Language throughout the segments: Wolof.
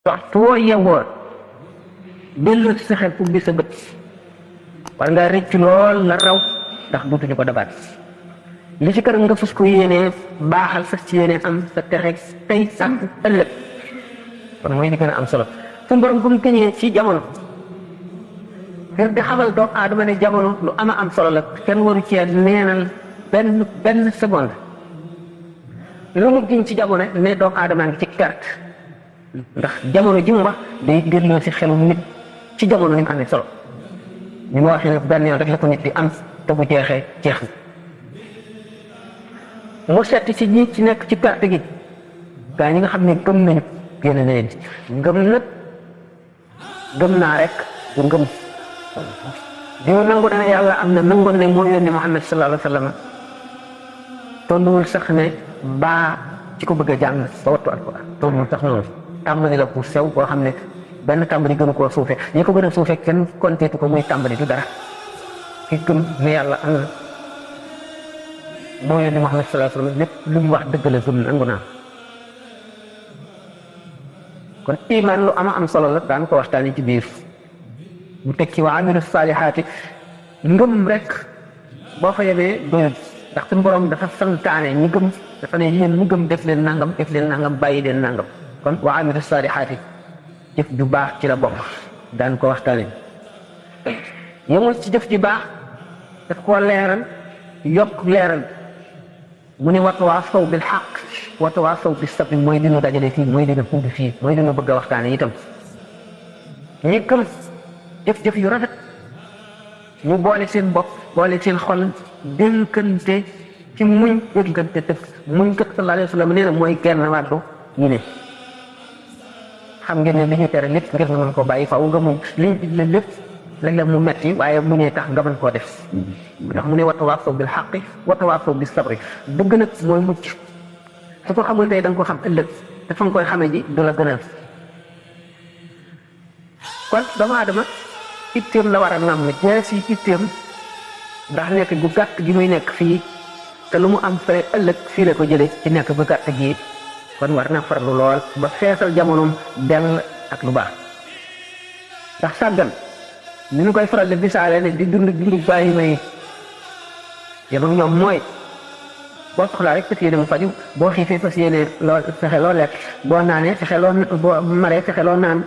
waxtu woo yeewoo dellu ci sa xel pour bi sa bët war nga rëcc lool la raw ndax duutuñu ko dabaat li ci kër nga fas ko yéenee baaxal fas ci yéenee am sa texe tey ak ëllëg kon mooy li gën a am solo suñu borom bu mu këñee ci jamono ngir di xamal doomu aadama ne jamono lu ama am solo la kenn waru cee neenal benn seconde lu mu giñ ci jamono ne doomu aadama ngi ci perte ndax jamono ji mu wax day delloo si xelu nit ci jamono ni mu amee solo ñu ma waxee ne benn yoon rek la ko nit di am te bu jeexee jeex na mu setti ci ñi ci nekk ci perte gi gaa ñi nga xam ne gëm nañu génn na leen ngëm nag gëm naa rek bu ngëm diw nangu na ne yàlla am na nangu ne moo yónni Muhammad sallallahu alayhi wa sallam tolluwul sax ne baa ci ko bëgg a jàng ba wattu alquran tolluwul sax noonu tàmbali la bu sew boo xam ne benn tàmbali gënu koo suufe ñi ko gën a suufe kenn konteetu ko muy tàmbali du dara ki gëm ne yàlla am na moo yónni Muhammad sallallahu alayhi wa sallam lépp lu mu wax dëgg la gëm nangu naa kon iman lu am solo la daan ko waxtaanee ci biir mu teg ci wa amilu saalihaati ngëm rek boo fa yemee doyul ndax suñu borom dafa santaane ñi gëm dafa ne yéen ñi gëm def leen nangam bàyyi leen nangam kon wa amilu saalihaati jëf ju baax ci la bokk daan ko waxtaanee yemul ci jëf ju baax daf koo leeral yokk leeral mu ne watawaasaw bil xaq watawaasaw bis sabr mooy li ñu dajale fii mooy li ñu indi fii mooy li ñu bëgg a waxtaanee itam ñi gëm jëf-jëf yu rafet ñu boole seen bopp boole seen xol dénkante ci muñ dénkante def muñ kat sallallahu alayhi wa sallam nee na mooy genn wàllu yi ne xam ngeen ne li ñu tere lépp ngir nga mën koo bàyyi faaw nga muñ liñ digle lépp léeg-léeg mu metti waaye mu ne tax nga mën koo def ndax mu ne watawaasaw bil xaqi watawaasaw bis sabri dëgg nag mooy mucc su ko xamul tey da nga ko xam ëllëg te fa nga koy xamee ji du la gënal kon doomu aadama itteem la war a nam jees yi itteem ndax nekk gu gàtt gi muy nekk fii te lu mu am fere ëllëg fii la ko jële ci nekk gu gàtt gi kon war na farlu lool ba feesal jamonoom dell ak lu baax ndax sàggan ni ñu koy faral di misaale ne di dund bàyyi may yem ak ñoom mooy boo soxlaa rek fas yéene mu faju boo xiifee fas yéene loo fexe loo lekk boo naanee fexe loo boo maree fexe loo naan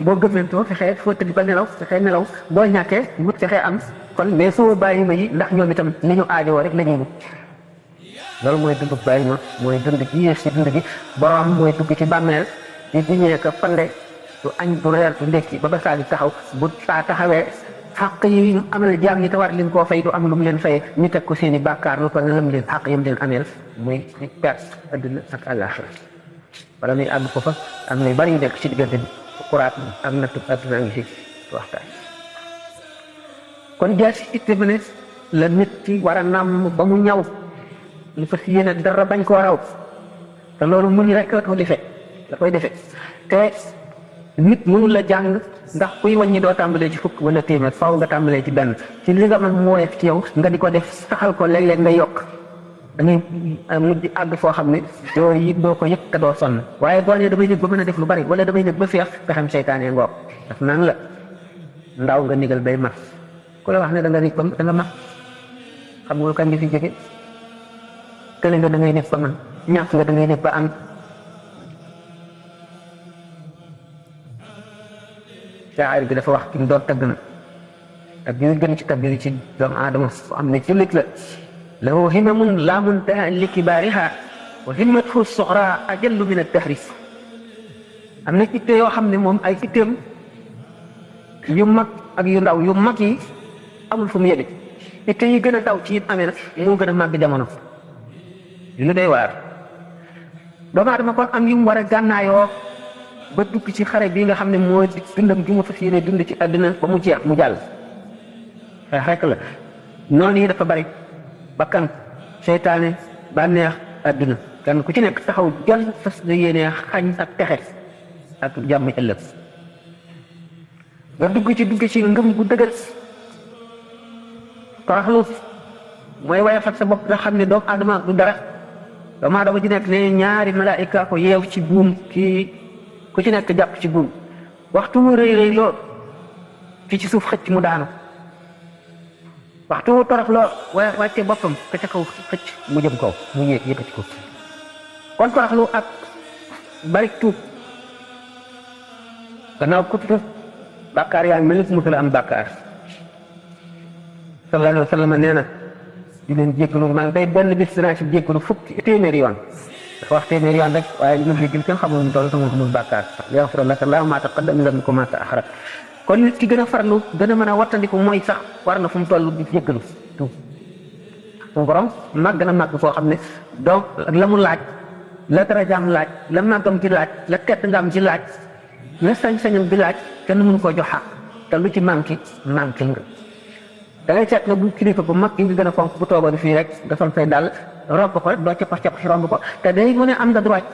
boo gëmmentoo fexe foo tëdd ba nelaw fexe nelaw boo ñàkkee wut fexe am kon mais soo bàyyi ma yi ndax ñoom itam li ñu aajowoo rek la ñuy wut loolu mooy dund bàyyi ma mooy dund gi yées ci dund gi borom mooy dugg ci bàmmeel di diñee ko fande du añ du reer du ndekki ba saa di taxaw bu saa taxawee xaq yi amal jaam ñi te war leen koo fay du am lu mu leen fayee ñu teg ko seen i bàkkaar lu ko lam leen xaq yam leen ameel muy perte adduna ak àllaaxira wala muy àgg ko fa am na yu bari yu nekk ci diggante bi kuraat am na tub adduna ngi si waxtaan kon jaasi itte ba ne la nit ci war a nàmm ba mu ñaw lu fas yéene dara bañ koo raw te loolu muñ rek la ko defee la koy defee te nit mënul la jàng ndax kuy wàññi doo tàmbalee ci fukk wala téeméer faaw nga tàmbalee ci benn ci li nga mën moo def ci yow nga di ko def saxal ko léeg-léeg nga yokk da ngay mujj àgg foo xam ne doo ko yëg te doo sonn waaye boo nee damay nekk ba mën a def lu bari wala damay nekk ba feex pexem seytaane ngoog daf naan la ndaw nga nigal bay mar ku la wax ne da nga nekk ba da nga mag xam nga kañ nga fi jóge kële nga da ngay nekk ba man ñàkk nga da ngay nekk ba am shaa'ir bi dafa wax ki mu doon tagg na ak bi gën ci tagg yi ci doomu aadama am ne jullit la lahu himamun laa muntaha li kibaariha wa himmatuhu suxra ajallu min ad-dahri am na itte yoo xam ne moom ay itteem yu mag ak yu ndaw yu mag yi amul fu mu yële itte yi gën a daw ci it amee nag moo gën a màgg jamono yu lu doy waar doomu aadama kon am yu mu war a gànnaayoo ba dugg ci xare bii nga xam ne mooy dundam gi mu fas yéene dund ci àddina ba mu jeex mu jàll xeex rek la noonu yi dafa bari bakkan seytaane bànneex àdduna kan ku ci nekk taxaw jël fas la yéene xañ ak texe ak jàmm ëllëg nga dugg ci ngëm gu dëgër toroxlu mooy wayafal sa bopp nga xam ne doomu aadama du dara doomu aadama ji nekk ne ñaari malaayika ko yeew ci buum kii ku ci nekk jàpp ci buum waxtu mu rëy rëy loo ki ci suuf xëcc mu daanu waxtu mu torox loo wàcce boppam ka ca kaw xëcc mu jëm kaw mu yéeg yëkkati ko kon toroxlu ak bari tuub gannaaw ku tuub bàkkaar yaa ngi mel ni musula am bàkkaar sallallahu alayhi wa sallam nee na di leen jéggalu maa ngi day benn bis dinaa ci jéggalu fukki téeméeri yoon dafa wax téeméeri yoon rek waaye li ma jéggal kenn xamul mu toll sama xamul bàkkaar yaghfir laka Allahu maa taqaddama min dhanbika wa maa ta'akhkhara kon nit ki gën a farlu gën a mën a wattandiku mooy sax war na fu mu toll di jéggalu tuub suñu borom màgg na màgg foo xam ne donc la mu laaj la darajaam laaj la màggam ci laaj la tedd ngaam ci laaj la sañ-sañam bi laaj kenn mënu koo jox xaq te lu ci manqué nga da ngay seet nga bu kilifa bu mag yi nga gën a fonk bu toogoon fii rek nga sol say dàll romb ko rek doo cappax si romb ko te day mu ne am nga droit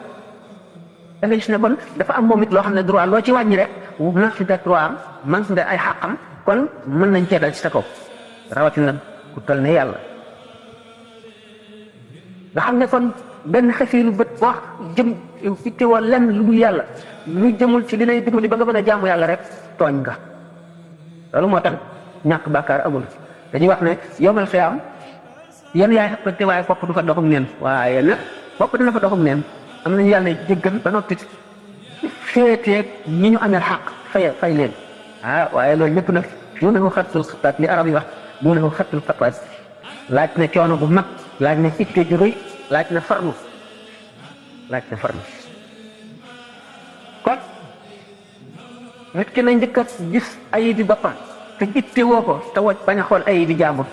da nga gis ne bon dafa am moom it loo xam ne droit loo ci wàññi rek man si nga droit am man si nga ay xàqam kon mën nañ cee dal ci sa kaw rawatina ku toll ne yàlla nga xam ne kon benn xefiiru bët wax jëm fi teewoo lenn lu dul yàlla lu jëmul ci li lay dimbali ba nga mën a jaamu yàlla rek tooñ nga loolu moo tax ñàkk bàkkaar amul dañuy wax ne yomal xiyaam yan yaay xaqate waaye bopp du fa doxum neen waaye nag bopp dina fa doxum neen am nañu yàlla jéggal ba noppi féeteeg ñi ñu amee xaq fay leen waaye loolu lépp nag du na ko xattul xataat li arab yi wax du na ko xattul xataat laaj na coono bu mag laaj na itte ju rëy laaj na farlu kon nit ki na njëkk a gis ayib bi boppam te itte woo ko te woj bañ a xool ayib bi jàmbur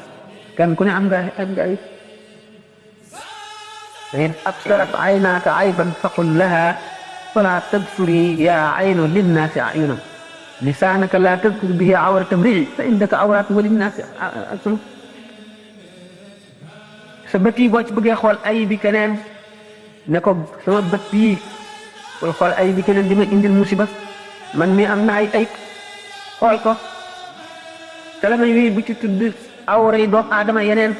kenn ku ne am nga ayib in absarat aynaaka ayban faqul laha fala tadfuri yaa aynu linnaasi ayunan lisaanaka laa tadkur bihi awrata mrii fa indaka awraatu wa linnaasi alsunu sa bët yi boo ci bëggee xool ayib bi keneen ne ko sama bët bii bul xool ayib bi keneen di ma indil musiba man mi am na ay ayib xool ko te la may wii bu ci tudd awra yi doomu aadama yeneen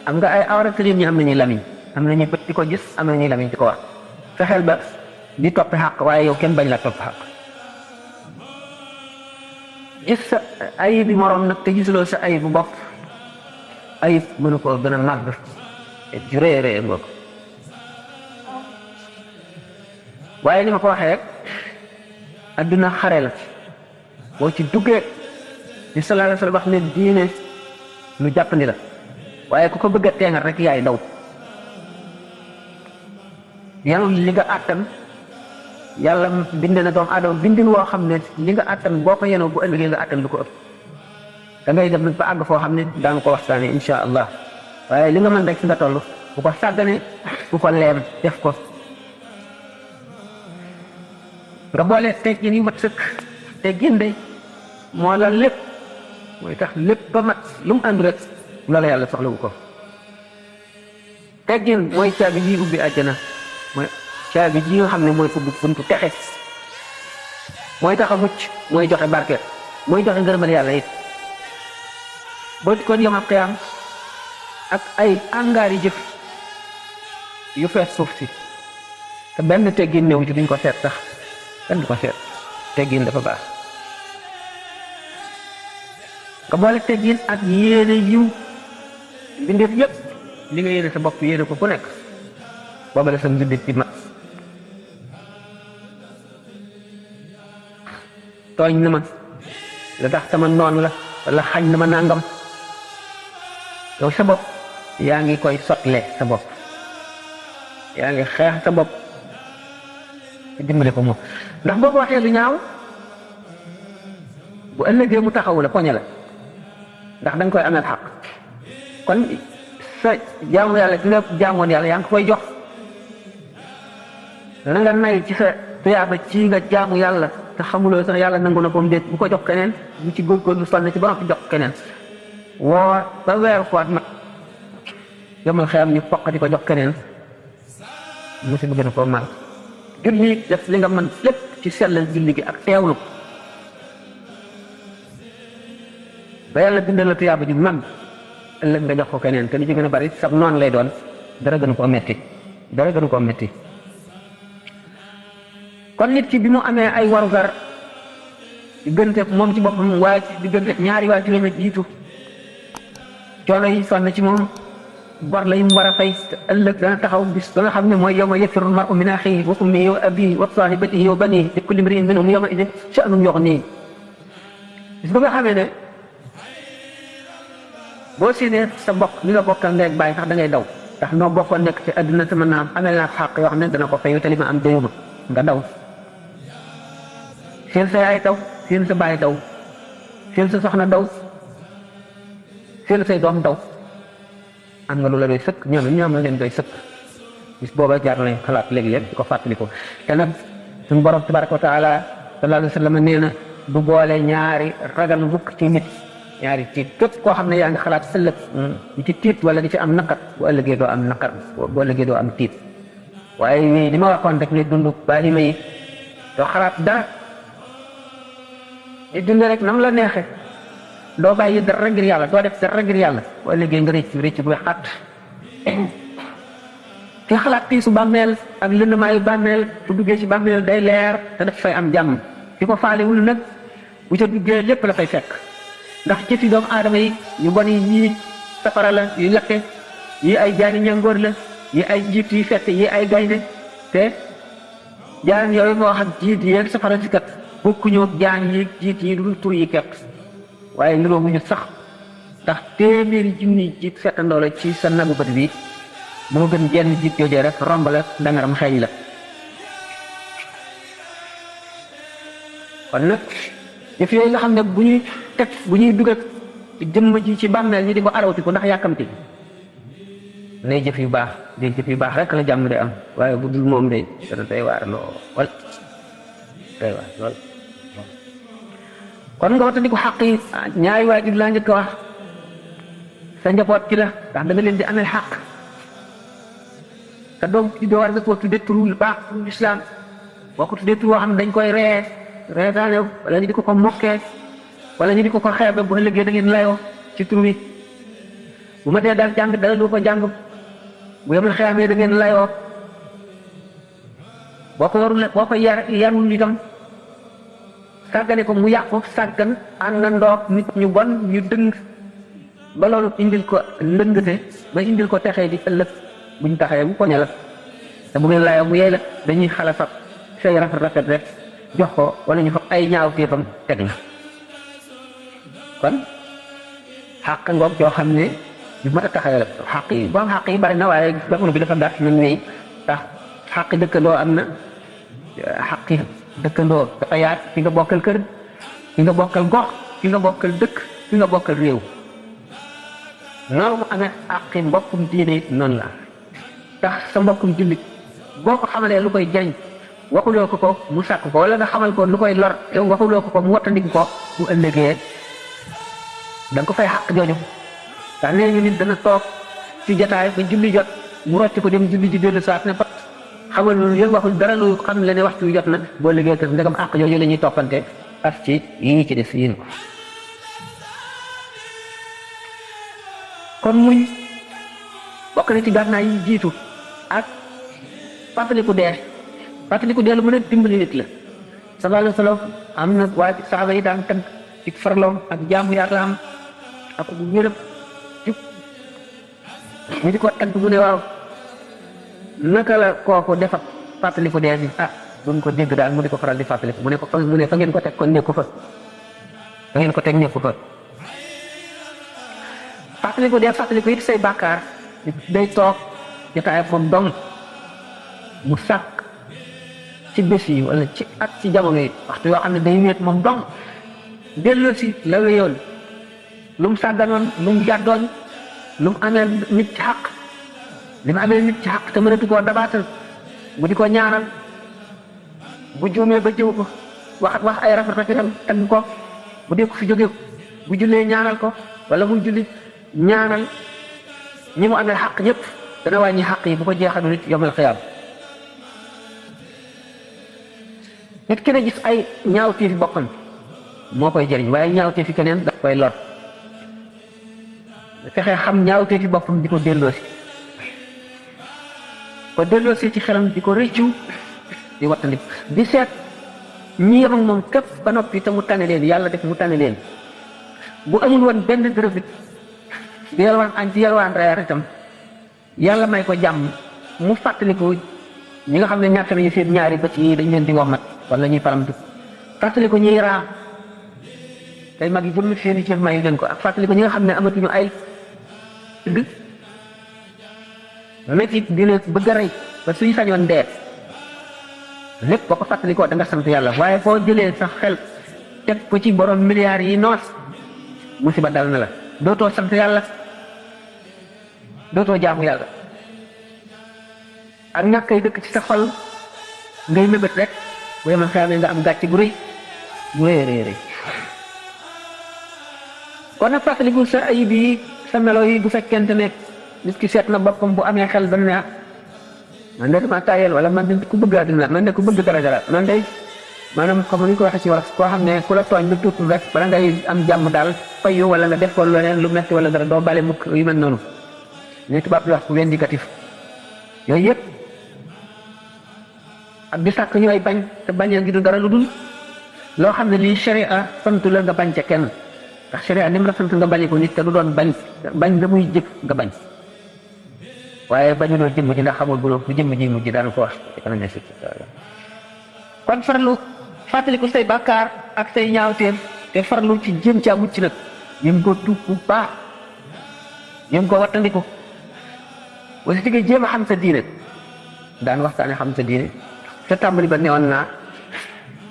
am nga ay awra te ñi am nañuy lamiñ am nañu bët di ko gis am nañuy lamiñ di ko wax fexeel ba di topp xàq waaye yow kenn bañ la topp xàq gis sa ayib bi moroom nag te gisuloo sa ayib bu bopp ayib mënu koo gën a màgg ju rëy rëy nga ko waaye ni ma ko waxee rek adduna xare la boo ci duggee di sallallahu alayhi wa sallam wax ne diine lu jàppandi la waaye ku ko bëgg a teengal rek yaay daw yanu li nga àttan yàlla bind na doomu aadama bindin woo xam ne li nga àttan boo ko yenoo bu ëllëgee nga àttan lu ko ëpp da ngay dem ba àgg foo xam ne daanu ko waxtaane insha allah waaye li nga mën rek fi nga toll bu ko sàggane bu ko leem def ko nga boole teggin yu mat sëkk teggin de moo la lépp mooy tax lépp ba mat lu mu ànd rek loola yàlla soxlawu ko teggin mooy caabi ji ubbi àjjana mooy caabi ji nga xam ne mooy ubbi buntu texe mooy tax a mucc mooy joxe barke mooy joxe ngërëmal yàlla it boo di kon yomal xiyaam ak ay angaari jëf yu fees suuf si te benn teggin néew ci duñ ko seet sax kenn du ko seet teggin dafa baax nga boole teggin ak yéene yiw mbindeef yëpp li nga yéene sa bopp yéene ko ku nekk booba la sa mbindeef ci mat tooñ na ma la tax sama noon la wala xañ na ma nangam yow sa bopp yaa ngi koy sotle sa bopp yaa ngi xeex sa bopp dimbale ko moom ndax boo ko waxee lu ñaaw bu ëllëgee mu taxawu la poñe la ndax da nga koy ameel xaq kon sa jaamu yàlla ci nga jaamoon yàlla yaa ngi koy jox dana nga nay ci sa tuyaaba ci nga jaamu yàlla te xamuloo sax yàlla nangu na ko mu déet bu ko jox keneen bu ci góorgóorlu sonn ci ba noppi jox keneen woo ba weer koot mat yomal xeyam ñu foqati ko jox keneen musiba gën a koo mal julli def li nga mën lépp ci sellal julli gi ak teewlu ba yàlla bindal la tuyaaba ju mag ëllëg nga jox ko keneen te li ci gën a bari sab noonu lay doon dara gënu koo metti dara gënu koo metti kon nit ki bi mu amee ay warugar diggante moom ci boppam waaye diggante ñaari waa juróomi jiitu coono yi sonn ci moom bor la mu war a fay ëllëg dana taxaw bis ba nga xam ne mooy yawma yafirru al-mar'u min akhihi wa ummihi wa abiihi wa saahibatihi wa baniihi li kulli imri'in minhum yawma idin sha'nun yughnihi bis ba nga xamee ne boo séenee sa mbokk mi nga bokkal ndey ak baay sax da ngay daw ndax noo bokkoon nekk ci àdduna te mën naa am amee naa xàq yoo xam ne dana ko fayu te li ma am déyuma nga daw seen sa yaay daw seen sa baay daw seen sa soxna daw seen say doom daw am nga lu la doy sëkk ñoom la leen doy sëkk bis booba jaar na xalaat léegi-léeg di ko fàttaliku te nag suñu borom tabaraka wa taala sallallahu alayhi wa sallam nee na du boole ñaari ragal mukk ci nit ñaari tiit képp koo xam ne yaa ngi xalaat ëllëg di ci tiit wala di ci am naqar bu ëllëgee doo am naqar bu ëllëgee doo am tiit waaye li ma waxoon rek ne dund bàyyi ma yi doo xalaat dara di dund rek nam la neexe doo bàyyi dara ngir yàlla doo def dara ngir yàlla bu ëllëgee nga rëcc bu xat te xalaat tiisu bàmmeel ak lëndamaayu bàmmeel bu duggee ci bàmmeel day leer te daf fay am jàmm ki ko faalewul nag bu ca duggee lépp la fay fekk ndax jëfi doomu aadama yi yu bon yi yii safara la yu lakke yi ay jaani ñangoor la yi ay jiit yi fett yi ay gaynde te jaan yooyu moo xam jiit yi safara si kat bokkuñu ak jaan yi jiit yi dul tur yi kepp waaye niroo mu ñu sax ndax téeméeri junni jiit fettandoo la ci sa nagu bët bi moo gën jenn jiit joojee rek romb la dangaram xeeñ la kon nag jëf yooyu nga xam ne bu ñuy dugal jëmm ji ci bàmmeel ñi di ko arawti ko ndax yàkkamti nay jëf yu baax day jëf yu baax rek la jàmm de am waaye bu dul moom de dana day waar lool day waar lool kon nga watandi ko xaq yi ñaari waajur laa njëkk a wax sa njaboot ci la ndax da nga leen di amee xaq sa doom ci doo war nga ko tuddee turu baax turu lislaam boo ko tuddee turu woo xam ne dañ koy reetaane wala ñu di ko mokkee wala ñu di ko xeebe bu ëllëgee da ngeen layoo ci tur wi bu ma tee daal jàng dara du ko jàng bu yemal xeamee da ngeen layoo boo ko yarul itam sàggane ko mu yàqu sàggan ànd na ndoog nit ñu bon ñu dëng ba loolu indil ko ndëngate ba indil ko texee di ëllëg buñ taxee bu poñe la te bu ngeen layoo mu yey la dañuy xala fab say rafet rek jox ko wala ñu fab ay ñaaw téefam teg la kon xàq ngoog yoo xam ne yu mat a taxawee la xàq yi boo am xàq yi bari na waaye jamono bi dafa gàtt na nii ndax xàq dëkkandoo am na xàq dëkkandoo dafa yaat ki nga bokkal kër ki nga bokkal gox ki nga bokkal dëkk ki nga bokkal réew noonu mu amee xàqi mbokkum diine it noonu la tax sa mbokkum jullit boo ko xamalee lu koy jariñ waxuloo ko mu sàkk ko wala nga xamal ko lu koy lor yow waxuloo ko mu wattandiku ko bu ëllëgee da nga ko fay xàq jooju ndax nee ñu nit dana toog ci jataay ba julli jot mu rocc ko dem julli ji dellu saat ne pat xamal lu yëg waxul dara lu xam le ne waxtu wi jot na boo liggéey kër ndegam àq jooju la ñuy toppante ak ci yii ci def yéen ko kon muñ bokk na ci gànnaay yi jiitu ak fàttaliku dee lu mën a dimbali nit la sallallahu alayhi wa sallam am na waa saaba yi daan tagg ci farloom ak jaamu yàlla am ak bu wéram jub ñu di ko tagg bu ne waaw naka la kooku defa fàttaliku dee bi duñ ko dégg daal mu di ko faral di fàttaliku mu ne fa ngeen ko teg kon nekku fa ngeen ko teg nekku fa fàttaliku it say bàkkaar day toog jotaay moom dong mu sàkk ci bés yi wala ci at ci jamono yi waxtu yoo xam ne day wéet moom dong delloo si la wéyoon lu mu sàgganoon lu mu jàddoon lu mu amee nit ci xaq li mu amee nit ci xaq te mënatu koo dabaatal bu di ko ñaanal bu juumee ba jëw ko wax ay rafetam tagg ko bu dee ko fi jóge bu jullee ñaanal ko wala muy julli ñaanal ñi mu amee xaq ñëpp dana wàññi xaq yi bu ko jeexalu nit yomal xiyaam nit ki ne gis ay ñaawteefi boppam moo koy jëriñ waaye ñaawteefi keneen daf koy lor fexe xam ñaawteefi boppam di ko delloosi ci xelam di ko rëccu di wattandi di seet ñi yem ak moom képp ba noppi te mu tane leen yàlla def mu tane leen bu amul woon benn dërëfit di yalwaan añ ci yalwaan reer itam yàlla may ko jàmm mu fàttaliku ñi nga xam ne ñàkk nañu seen ñaari bët yi dañ leen di womat wala ñuy paramtu fàttaliku ñuy raam tey mag yi jëmm seen i cër mayu leen ko ak fàttaliku ñi nga xam ne amatuñu ay dëgg métti dina bëgg a rey ba suñu sañoon dee lépp boo ko fàttalikoo da nga sant yàlla waaye foo jëlee sa xel teg ko ci borom milliards yi noos musiba dal na la dootoo sant yàlla dootoo jaamu yàlla ak ñàkkay dëkk ci sa xol ngay mébét rek bu yemal xamee nga am gàcce gu rëy gu rëy kon nag fàttaliku sa ayib yi sa melo yi bu fekkente ne nit ki seet na boppam bu amee xel ba ne man de dama tayel wala man de ku bëgg àddina man de ku bëgg dara man de maanaam comme ni ko waxee ci wolof koo xam ne ku la tooñ lu tuuti rek bala ngay am jàmm daal fayu wala nga def ko leneen lu metti wala dara doo bale mukk yu mel noonu ne tubaab di wax ku vindicatif yooyu yëpp ak di sàkk ñu ay bañ te bañeel gi du dara lu dul loo xam ne lii sharia santu la nga bañ ca kenn ndax sharia ni mu la sant nga bañe ko nit te du doon bañ da muy jëf nga bañ waaye bañu doon jëmm ji ndax xamul bu jëmm ji mujj daan ko wax kon farlu fàttaliku say bàkkaar ak say ñaawteem te farlu ci jéem caa mucc nag jéem ko tuub bu baax jéem ko wattandiku wala si nga jéem a xam sa diine daan waxtaane xam sa diine te tàmbali ba newoon naa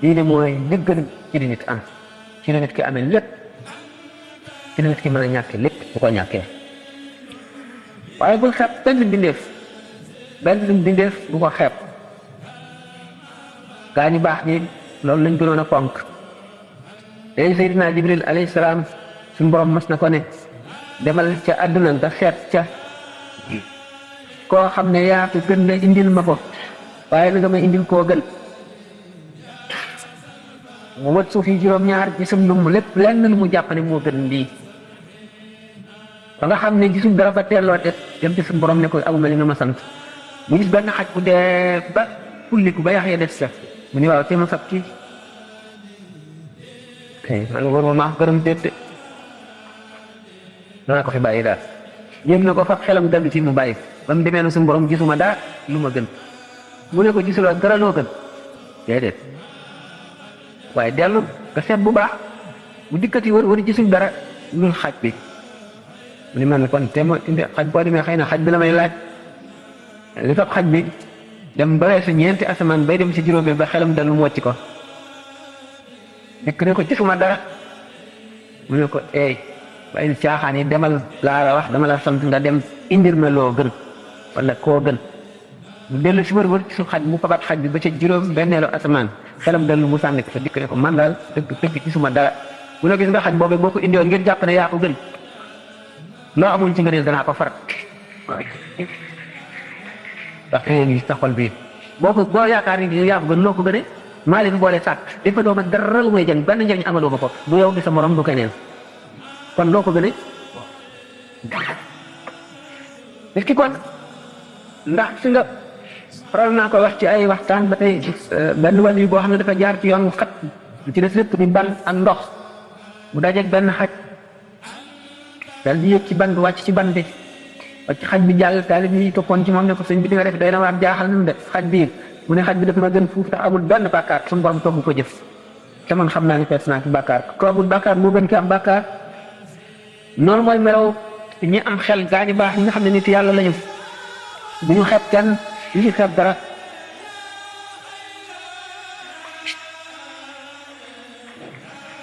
diine mooy li gën ci di nit am ci la nit ki amee lépp ci la nit ki mën a ñàkkee lépp bu ko ñàkkee waaye bul xeeb benn bindeef bu ko xeeb gaa ñu baax ñi loolu lañ gënoon a fonk léegi Seydina Jibril alayhi salaam suñu borom mas na ko ne demal ca àdduna nga seet ca koo xam ne yaa ko gën la indil ma ko waaye na nga may indil koo gën mu wët suuf yi juróom-ñaar gisum lu mu lépp lenn lu mu jàpp ne moo gën lii ba nga xam ne gisum dara ba teelloo te dem ci suñu borom ne ko amuma li nga ma sant mu gis benn xaj bu dee ba fulliku ba yax ya des sa mu ni waaw te ma fab kii man war maa gërëm déet danaa ko fi bàyyi daal jéem na ko fab xelam dellu ci mu bàyyi ba mu demee na suñu borom gisuma daa lu ma gën mu ne ko gisuloo dara loo gën déedéet waaye dellu nga seet bu baax bu dikkati wër gisuñ dara lu xaj bi mu ni man kon te ma indi xaj boo demee xëy na xaj bi la may laaj li fab xaj bi dem ba weesu ñeenti asamaan bay dem ci juróomi ba xelam dellu mu wàcc ko nekk ne ko gisuma dara mu ne ko bàyyi caaxaan yi demal laa la wax dama la sant nga dem indir ma loo gën wala koo gën mu dellu si wër ci su xaj mu fabaat xaj bi ba ca juróom benneelu asamaan xelam dellu mu sànni ko fa dikk ne ko man daal dëgg gisuma dara mu ne gis nga xaj boobu boo ko indiwoon ngeen jàpp ne yaa ko gën loo amul ci nga ne danaa ko farat ndax ngi sa xol bi boo yaakaar ni yaa ko gën loo ko gënee maa leen boole sàkk dafa dooma dara lu may jëng benn njëriñ amaloo ma ko du yow di sa morom du keneen kon loo ko gënee nit ki kon ndax si nga faral naa ko wax ci ay waxtaan ba tey benn wàll yi boo xam ne dafa jaar ci yoon xat ci des lépp di ban ak ndox mu dajeeg benn xaj dal di yëg ci ban bi wàcc ci ban bi wàcc xaj bi jàll taalib yi toppoon ci moom ne ko sëñ bi di nga def day na waar jaaxal nañu de xaj bi mu ne xaj bi daf ma gën fuuf tax amul benn bàkkaar suñu borom togg ko jëf te man xam naa ni fees naa ci bàkkaar ko amul bàkkaar moo gën ki am bàkkaar noonu mooy melaw ñi am xel gaañu baax ñi nga xam ne nit yàlla lañu bu ñu xeeb kenn ñu ci xeeb dara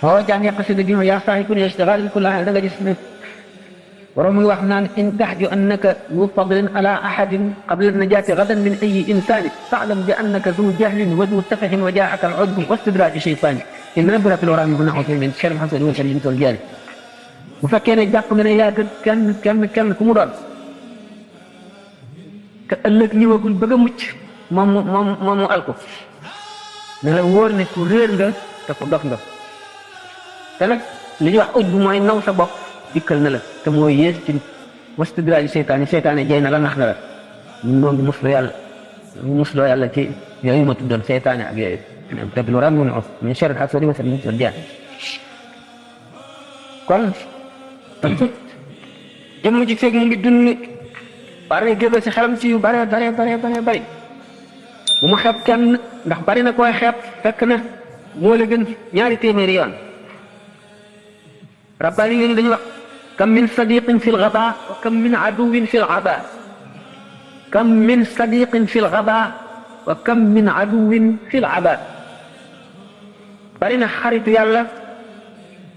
boo jàngee xasida gi yaa saahi kun yashtaghal kulla da nga gis ne borom muy wax naan in taxju annaka zu fadlin ala ahadin qabla najaati gadan min ayi insani fa'lam bi annaka zu jahlin wa zu safahin wa jaa'aka al-'udbu wa istidraaju shaytaani in rabbina fil wara min naxu min sharri al-hasad wa sharri al jaani bu fekkee ne jàpp nga ne yaa gën kenn ku mu doon te ëllëg ñëwagul bëgg a mucc moom mu alko ne la wóor ne ku réer nga te ku dof nga te nag li ñuy wax ujbu mooy naw sa bopp dikkal na la te mooy yées ci wastidraaju seytaane jay na la nax na la ñun noo ngi muslu yàlla mu musloo yàlla ci yooyu ma tuddoon seytaane ak yooyu te lu ram mun of min sharri hasidin wa min sharri jaan kon jëmm ji feeg mu ngi dund bari gëbe si xelam ci yu bare bari bu mu xeeb kenn ndax bari na koy xeeb fekk na moo la gën ñaari téeméeri yoon rabbaani yi dañuy wax kam min sadiqin fi lgaba wa kam min aduwin fi lgaba kam min sadiqin fi lgaba wa kam min aduwin fi lgaba bari na xaritu yàlla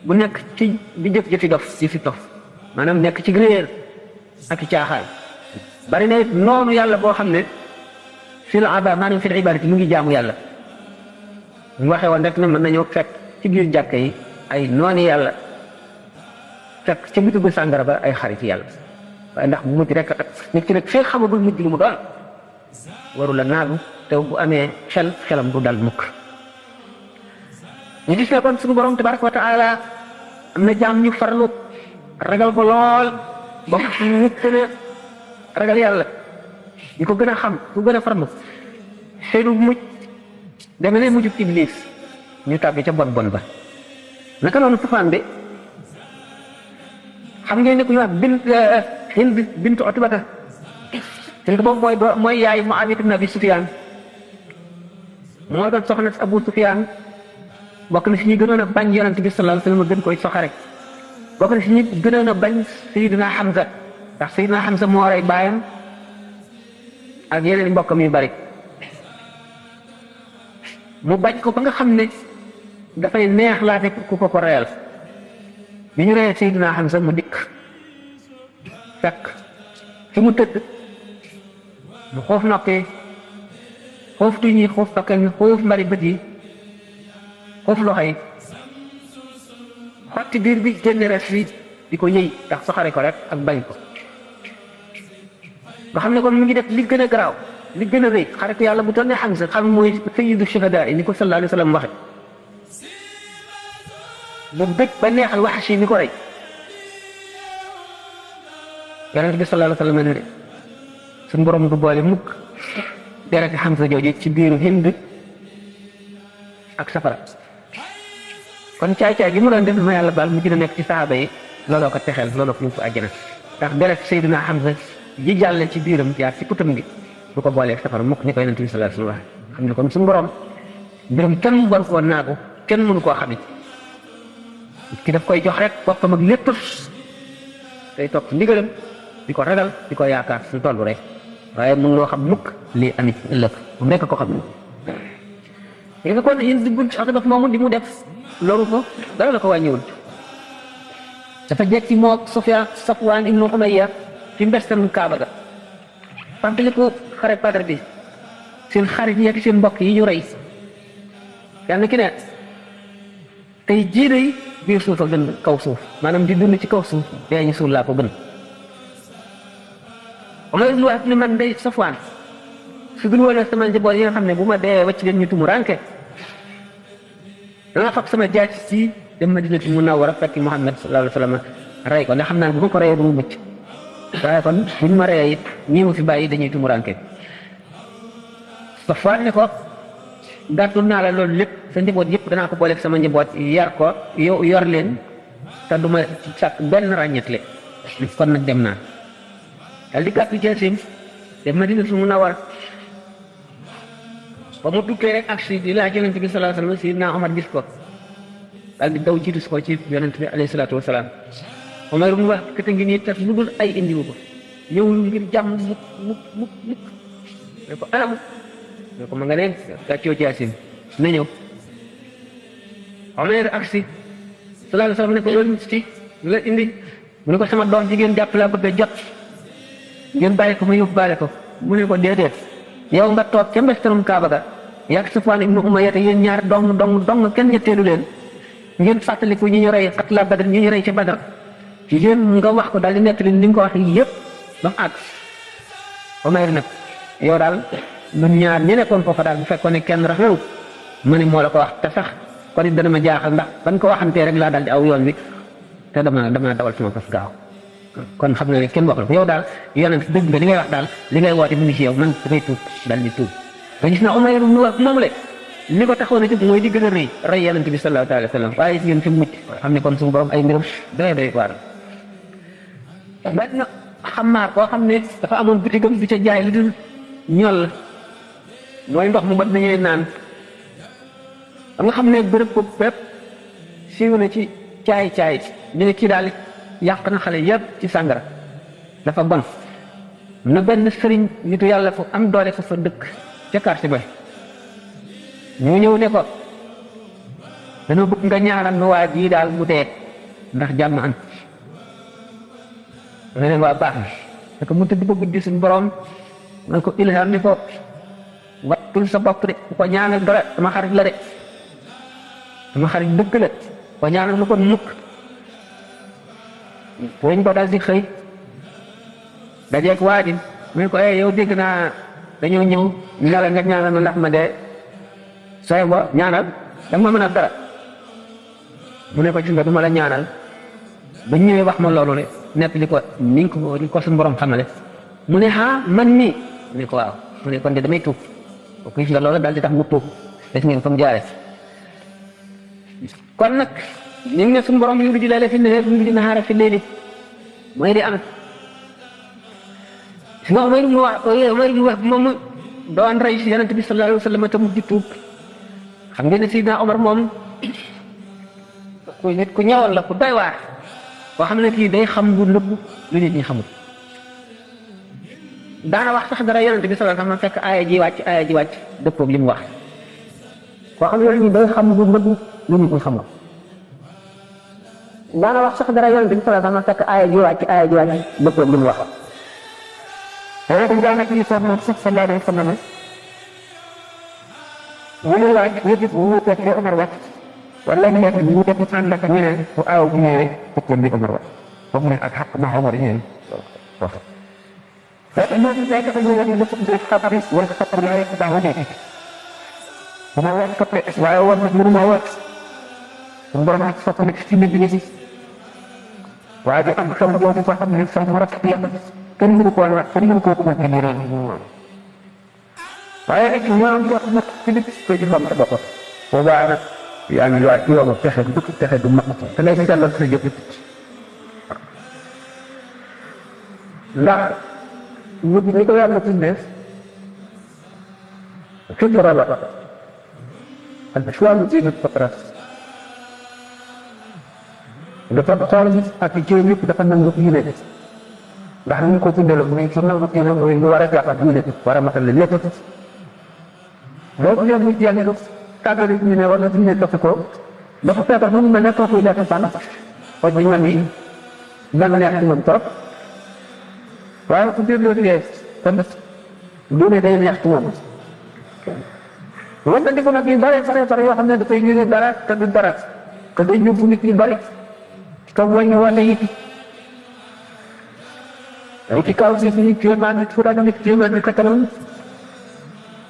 bu nekk ci di jëf-jëfi dof jëfi dof maanaam nekk ci réer ak i caaxaan bari na it noonu yàlla boo xam ne fi lgaba maanaam fi libadati mu ngi jaamu yàlla mu waxee woon rek ne mën nañoo fekk ci biir jàkka yi ay nooni yàlla fekk ca bitigu sàngara ba ay xarit yàlla waaye ndax bu mujj rek nit ki nag fee xamagul mujj lu mu doon waru la naagu te bu amee xelam du dal mukk ñu gis ne kon suñu borom tabaraka wa taala am na jaam ñu farlu ragal ko lool ba nit gën a ragal yàlla ñu ko gën a xam ku gën a farlu seenu mujj deme ne mujjub iblis ñu tàbbi ca bon ba naka noonu sufaan bi xam ngeen ne ku ñu wax Hind bintu Utbata Hind boobu mooy yaay Muawiya ibn Abi Sufyaan moo doon soxna si Abu Sufyaan bokk na si ñi gënoon a bañ yonent bi sallallahu alayhi wasallam gën koy soxare bokk na si ñi gënoon a bañ Sayyidina Hamza ndax Sayyidina Hamza moo rey baayam ak yeneen mbokkam yu bari mu bañ ko ba nga xam ne dafay neex laate ku ko reyal bi ñu reyee Seydina Hamza mu dikk fekk fi mu tëdd mu xoof noppee xoof tuñ yi xoof bakkan yi xoof mbari bët yi xoof loxo yi xotti biir bi génn res bi di ko ñëy ndax soxare ko rek ak bañ ko nga xam ne kon mu ngi def li gën a garaaw li gën a rëy xaritu yàlla bu toll ne Hamza xam mooy sayyidu shuhadaa yi ni ko sallallahu alayhi wa sallam waxe mu bëgg ba neexal Wahshi mi ko rey yonent bi sallallahu alayhi wa sallam ne suñu borom du boole mukk dereti Hamza jooju ci biiru Hind ak safara kon caay-caay gi mu doon def ma yàlla baal mu gën a nekk ci saxaaba yi looloo ko texeel looloo ko ñu ko àjjana ndax deret Seydina Hamza ji jàlle ci biiram jaar ci putam gi du ko boolee safara mukk ni ko yonent bi sallallahu alayhi wa sallam xam ne kon suñu borom mbiram kenn war koo naagu kenn mënu koo xamit ki daf koy jox rek boppam ak lépp day topp ndigalam di ko ragal di ko yaakaar su toll rek waaye mën loo xam mukk lii amit ëllëg mu nekk ko xam ne nga kon yéen diggul ci Utba moomu di mu def loru ko dara la ko wàññiwul dafa jekk ci moo Safwaan ibnu Umayya ci mbestam Kaaba ga fàttali ko xare Badar bi seen xarit yi ak seen mbokk yi ñu rey yàlla ki ne tey jii day biir suuf a gën kaw suuf maanaam di dund ci kaw suuf dee ñu suul laa ko gën Umar ibn Wahb ne man day Safwaan su dul woon sama njaboot yi nga xam ne bu ma dee wacc leen ñu tumu ranke dana fab sama jaaj ci dem Madinatu Munawwara fekk Muhammad sallallahu alayhi wa sallam rey ko ndax xam naa ne bu ma ko reyee du mu mucc waaye kon bu ñu ma reyee it ñii mu fi bàyyi dañuy tumu ranke Safwaan ne ko gàttul naa la loolu lépp sa njaboot yëpp danaa ko booleeg sama njaboot yar ko yow yor leen te du ma sàkk benn ràññetle kon nag dem naa dal di gàttu jeesim dem Madinatu Munawwara ba mu tukkee rek ak si di laaj yonent bi sallallahu alayhi wa sallam Sidna Omar gis ko daal di daw jiitu si ko ci yonent bi alayhi salaatu wa salaam Omar mu wax kete ngi nii tas lu dul ay indiwu ko ñëwul ngir jàmm mukk ne ko anam ne ko ma nga ne gàccoo jaasim na ñëw Omar ak si sallallahu alayhi wa sallam ne ko loolu ci lu la indi mu ne ko sama doom jigéen jàpp laa bëgg a jot ngeen bàyyi ko ma yóbbaale ko mu ne ko déedéet yow nga toog ca mbestarum Kaaba ga yàgg Safwaan ibnu Umayya te yéen ñaar dong kenn ñetteelu leen ngeen fàttaliku ñi ñu rey xatla Badr ñi ñu rey ca Badr yéen nga wax ko daal di nettali li nga ko wax yëpp ba mu àgg Umayr nag yow daal ñun ñaar ñi nekkoon foofa daal bu fekkoon ne kenn rafetlu ma ne moo la ko wax te sax kon it dana ma jaaxal ndax ban ko waxantee rek laa daal di aw yoon wi te dama dawal sama fas gaaw kon xam na ne kenn wax la yow daal yonent dëgg nga li ngay wax daal li ngay woote mu ngi ci yow man damay tuub daal di tuub nga gis na Umayr ibn Wahb moom le li ko taxoon a jóg mooy di gën a rëy rey yonent bi sallallahu alayhi wa sallam waaye si yéen fi mu mucc xam ne kon suñu borom ay mbiram doy waar benn xamaar koo xam ne dafa amoon bitigam bi ca jaay lu dul ñol mooy ndox mu mat nañuy naan xam nga xam ne bërëb ko bépp siiw na ci caay ñu ne kii daal yàq na xale yëpp ci sàngara dafa bon na benn sëriñ nitu yàlla fu am doole fa dëkk ca quartier ba ñu ñëw ne ko dañoo bëgg nga ñaanal nu waa jii daal mu dee ndax jàmm am nga ne waa baax na ko mu tëdd ba guddi suñu borom man ko ilham ni ko wattul sa bopp de bu ko ñaanal dara sama xarit la de sama xarit dëgg la ko ñaanal lu ko mukk dañ ko daal di xëy dajeeg waa ji mu ko yow dégg naa dañoo ñëw ne la nga ñaanal ma ndax ma dee sooy bo ñaanal da ma mën a dara mu ne ko gis nga du ma la ñaanal ba ñëwee wax ma loolu rek nekk li ko ni ko suñu borom xamale mu ne man mii mu ne ko waaw mu ne kon de damay tuub ko gis nga loolu daal di tax mu tuub des ngeen fa mu jaare kon nag ñu ngi ne suñu borom yu di leele fi ne yu di naxaara fi leeli mooy di am si nga Umayr ibn Wahb moom doon rey si yonent bi sallallahu alayhi wa sallam te mu di tuub xam ngeen ne Sidna Omar moom ku nit ku ñëwoon la ku doy waar koo xam ne kii day xam lu nëbb lu nit ñi xamul daana wax sax dara yonent bi sallallahu alayhi wa sallam fekk aaya ji wàcc dëppoog li mu wax koo xam ne day xam lu nëbb lu nit ñi xamul daana wax sax dara yonent bi sallallahu alayhi wa sallam fekk aaya ji wàcc dëppoog li mu wax daanaka ñu sax moom sax sallallahu alayhi wa sallam ñu ne laaj yëpp ñu fekk li Omar wax wala ñu nekk ñu def ànd ak ñu ne bu aaw bu ñëwee fekkoon li Omar wax foofu ne ak xaq ma Omar yi ñeen wax fekk ko ñu wax lépp ci xabar wala xabar la rek daa wone ma wax ko waaye war na mënu ma wax sun borom ak fa nekk ci nit ñi waaye di am xam boobu fa xam ne sax mu rafet yàlla kenn mënu ko wax kenn mënu ko ko wax ni rek waaye rek ñoom wax na ci nit ko ci xam bopp boobaa nag yaa ngi waat yow fexe du fexe du mat te lay sellal sa jëf ndax ñu ni ko yàlla tuddee fitra la al islam diinu fitra dafa xool ak jëw yëpp dafa nangu diine ndax ñu ko tuddee la muy su nangu diine mooy lu war a jàpp diine war a matal lépp loolu yëpp nit yàlla tàggali ñu ne war na diine topp ko dafa feebar mu mel ne kooku lekk sànn xooj bi ñoom yi dana neex ci moom trop waaye ku déglu liggéey kon lu ne day neex ci moom wante di ko nag yu bare yoo xam ne dafay ñu dara te du dara te day yóbbu nit yu bari te wàññi wala it ci kaw si suñu kéemaan nit fu daga nit kéemaan ni katanam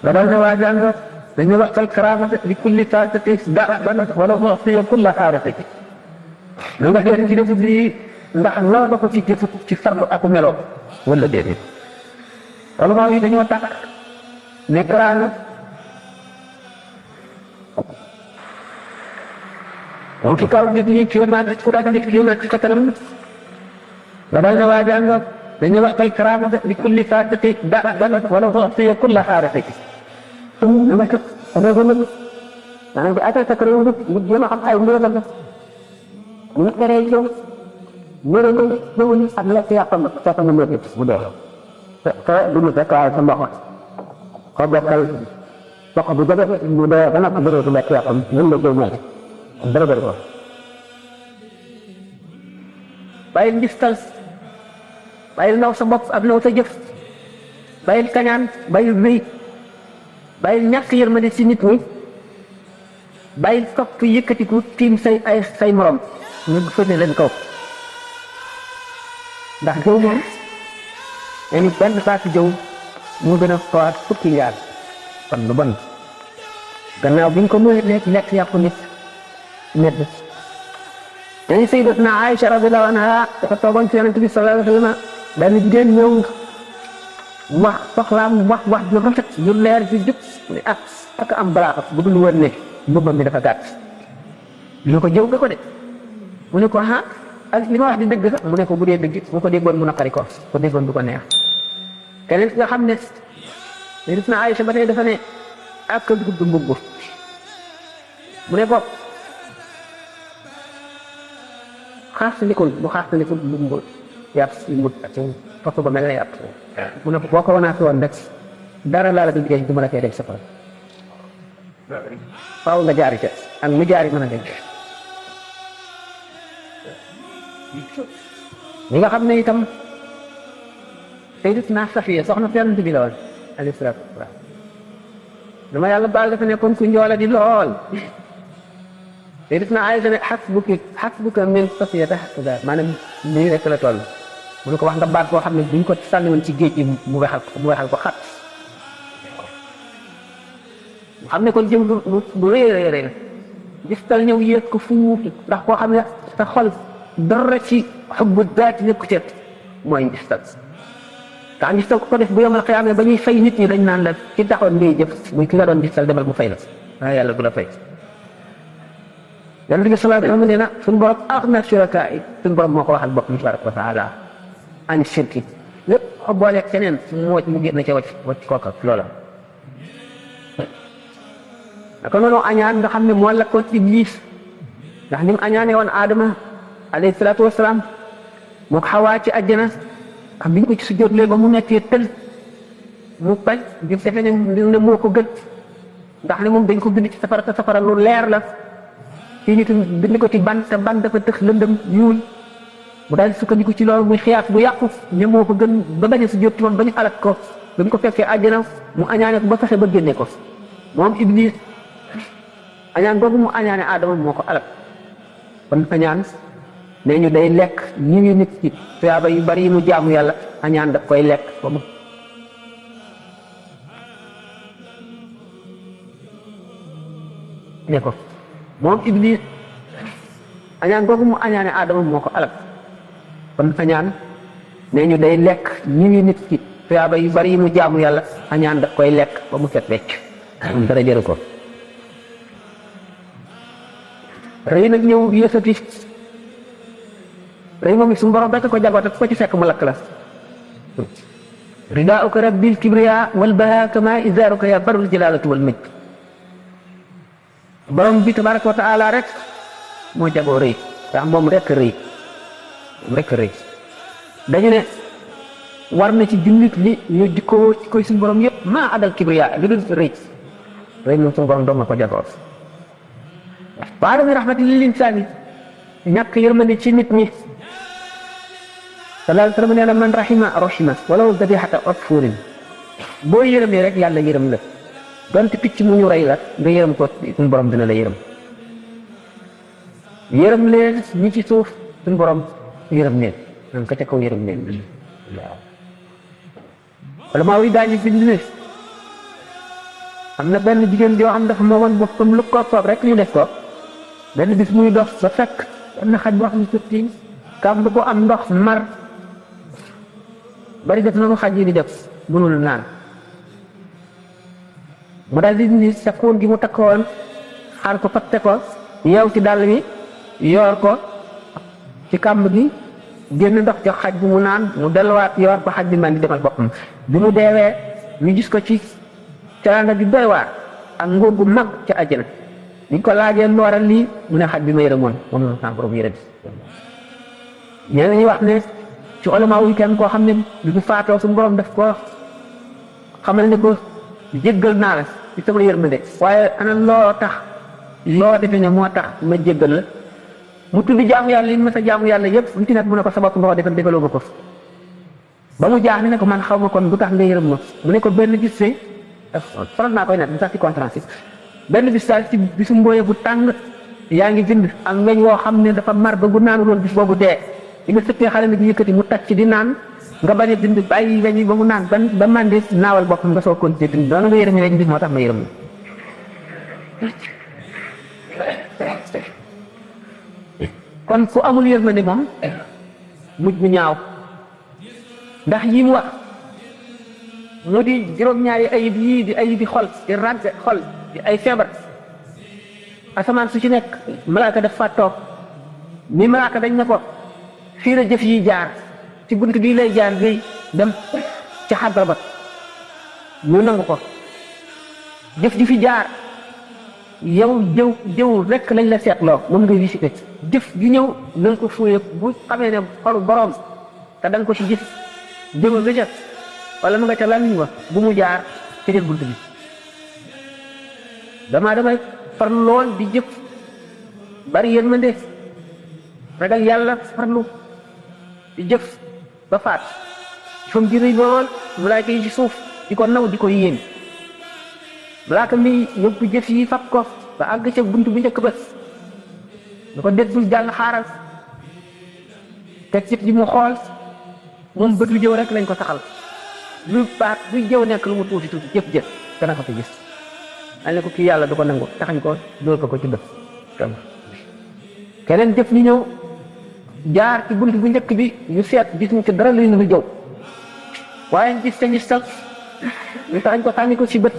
la dal ne waa jàng dañu waxtal karaamata li kulli taatati da'ban wala u'tiya kulla xaarati lu nga dee ci def bi ndax loo ba ko ci jëf ci fardu ak melo wala déedéet wala maa yi dañoo tax ne karaama ci kaw nit ñi kéemaan nit fu daga nit kéemaan ci katanam la dal ne waa jàng dañu waxtal karaamata li kulli taatati da'ban wala u'tiya kulla xaarati dama ko maanaam bi atal sa kër yow mu jéem a xam ay mbir la mu teree yow mëna ko ñëwul ak lekk yàppam fekk nga mën mu dee te du mu fekk waaye sa mboq ko bokkal mboq bu jabe mu dee ba nag bëroo du lekk yàppam ñun la koy mel dara bëri ko bàyyil ngistal bàyyil naw sa bopp ak naw sa jëf bàyyil kañaan bàyyil wéy bàyyil ñàkk yërmande ci nit ñi bàyyil topp yëkkatiku tiim say morom ñu fëne leen kaw ndax jëw moom dañu benn saako jëw mu gën a fawaat fukki yaar kon lu bon gannaaw bi ñu ko mënee lekk yàpp nit dañu sayyidatuna Aïcha radiyallahu anha dafa toogoon ci Yonent bi sallallahu alayhi wa sallam benn jigéen ñëw wax soxlaam wax ju rafet ju leer ju jub ni ak am balaaxa bu dul woon ne mbubbam mi dafa gàtt ñu ko jëw nga ko de mu ne ko ak li ma wax di dëgg sax mu ne ko bu dee dëgg bu ko déggoon mu naqari ko déggoon du ko neex keneen ki nga xam ne gis na Aïcha ba tey dafa ne ak gudd mbubb mu ne ko xaastandikul bu xaastandikul mbubb yàpp si mbut ak foofu ba mel ne yàpp mu ne ko boo ko wanaat woon rek dara laa la du jigéen du ma la koy def safara faaw nga jaari ca ak mu jaari mën a dégg ñi nga xam ne itam Sayyidatuna Safiya soxna Yonent bi la woon alayhi salaatu wa salaam dama yàlla baal dafa nekkoon ku njoola di lool Sayyidatuna Aïcha ne xasbuka min Safiyata hakaza maanaam nii rek la toll mu ne ko wax nga baat boo xam ne buñ ko sànni woon ci géej gi mu wexal ko xat mu xam ne kon jëm bu rëy rëy gistal ñëw yéeg ko fuuf ndax koo xam ne sa xol dara ci xubbu daati nekku ci mooy gistal tax gistal ko def bu yomal xiyaama ba ñuy fay nit ñi dañ naan la ci taxoon ngay jëf muy ki nga doon gistal demal mu fay la waaye yàlla du la fay Yonent bi sallallahu alayhi wa sallam nee na suñu borom axna shurakaa yi suñu borom moo ko waxal boppam tabaraka wa taala an shirki lépp xo booleeg keneen mu génn ca wacc kooka loola naka noonu añaan nga xam ne moo lakkoon Iblis ndax ni mu añaane woon Adama alayhi salaatu wasalaam moo ko Xawaa ci àjjana xam biñ ko ci sujjóotlee ba mu nekkee tël mu bañ bi defe ne moo ko gën ndax ne moom dañ ko bind ci safara te safara lu leer la fii ñu bind ko ci ban te ban dafa tëx lëndëm ñuul mu daal di sukkandiku ci loolu muy xiyaas bu yàqu ne moo ko gën ba bañ a sujjóot ci moom ba ñu alak ko ba mu ko fekkee àjjana mu añaane ko ba fexe ba génne ko moom Iblis añaan boobu mu añaane Adama moo ko alak kon añaan nee ñu day lekk ñi ngi nit ci tuyaaba yu bari yi mu jaamu yàlla añaan daf koy lekk ba mu ne ko moom Iblis añaan boobu mu añaane Adama moo ko alak kon añaan nee ñu day lekk ñi ngi nit ci tuyaaba yu bari yi mu jaamu yàlla añaan daf koy lekk ba mu set wecc dara jëru ko rëy nag ñëw yësati rëy moom it suñu borom rekk ko jagoo te ko ci fekk mu lakk la ridaauka rabbil kibriya wal baha kama izaaruka ya barul jalaalatu wal majd borom bi tabaraka wa taala rek moo jagoo rëy ndax moom rek rëy dañu ne war na ci jullit li ñu jikkoo ci koy suñu borom yëpp maa adal kibriya lu dul rëy moom suñu borom doom na ko jagoo baadami rahmati lil insaani ñàkk yërmande ci nit ñi sallallahu alayhi wa sallam nee na man rahima walaw dabihata usfurin boo yërëmee rek yàlla yërëm la donte picc mu ñu rey la nga yërëm ko suñu borom dina la yërëm leen ñi ci suuf suñu borom yërëm leen nan ka ca kaw yërëm leen waaw wala maa wuy daañu bind ne am na benn jigéen joo xam dafa moomoon boppam lu ko soob rek ñu def ko benn bis muy dox ba fekk benn xaj boo xam ne surtout kàmb ko am ndox mar bari def na ko xaj yi di def mënul naan mu daal di ni sa kuun gi mu takkoon xaar ko fatte ko yeew ci dàll bi yoor ko ci kàmb gi génn ndox jox xaj bi mu naan mu delluwaat yoor ko xaj bi man di demal boppam bi mu deewee ñu gis ko ci teraanga bi doy waar ak nguur gu mag ca àjjana ñu ko laajee lu waral lii mu ne xaj bi ma yërëmoon moom la sama borom yërëm ñeneen ñi wax ne ci ulama wu kenn koo xam ne bi mu faatoo suñu borom daf ko xamal ne ko jéggal naa la ci sama yërmande waaye ana loo tax loo defe ne moo tax ma jéggal la mu tudd jaamu yàlla yi ma sa jaamu yàlla yëpp lu ci nekk mu ne ko sa bopp nga ko defal defaloo ma ko ba mu jaax ne ko man xaw ma kon du tax nga yërëm ma mu ne ko benn gis see faral naa koy net bi sax ci conférence benn bis daal ci bisu mbooye bu tàng yaa ngi bind am weñ woo xam ne dafa mar ba bu naanu loon bis boobu dee di nga sëppee xale mi di yëkkati mu tàcc di naan nga bañ a bind bàyyi weñ yi ba mu naan ba mandi naawal boppam nga soo continuer bind doona nga yërëm weñ bi moo tax ma yërëm kon ku amul yërmande moom mujj bu ñaaw ndax yi mu wax mu di juróom-ñaari ayib yii di ayibi xol di ràgg xol di ay feebar asamaan su ci nekk malaaka daf fa toog ni malaaka dañ ne ko fii la jëf yi jaar ci bunt bii lay jaar ngay dem ci xadra ba ñu nangu ko jëf ji fi jaar yow jëw rekk lañ la seetloo moom ngay visité jëf ju ñëw na nga ko fuye bu xamee ne xolu borom te da nga ko ci gis jëma nga ca wala mu nga ca lamiñ wa bu mu jaar ci jël bunt bi damay farlu lool di jëf bari yërmande ragal yàlla farlu di jëf ba faat fam ji rëy lool malaaka yi ci suuf di ko naw di ko yéen malaaka mi yóbbu jëf yi fab ko ba àgg ca bunt bu njëkk ba da ko dégg dul jàll xaaral teg jëf ji mu xool moom bët lu jëw rek lañ ko taxal lu baat buy jëw nekk lu mu tuuti jëf dana ko fi gis dañ ne ko kii yàlla du ko nangu taxañ ko dóor ko ci bët keneen jëf ñu ñëw jaar ci bunt bu njëkk bi ñu seet gis ñu ci dara luy nu jëw waaye gis ca gis tal ñu taxañ ko sànni ko ci bët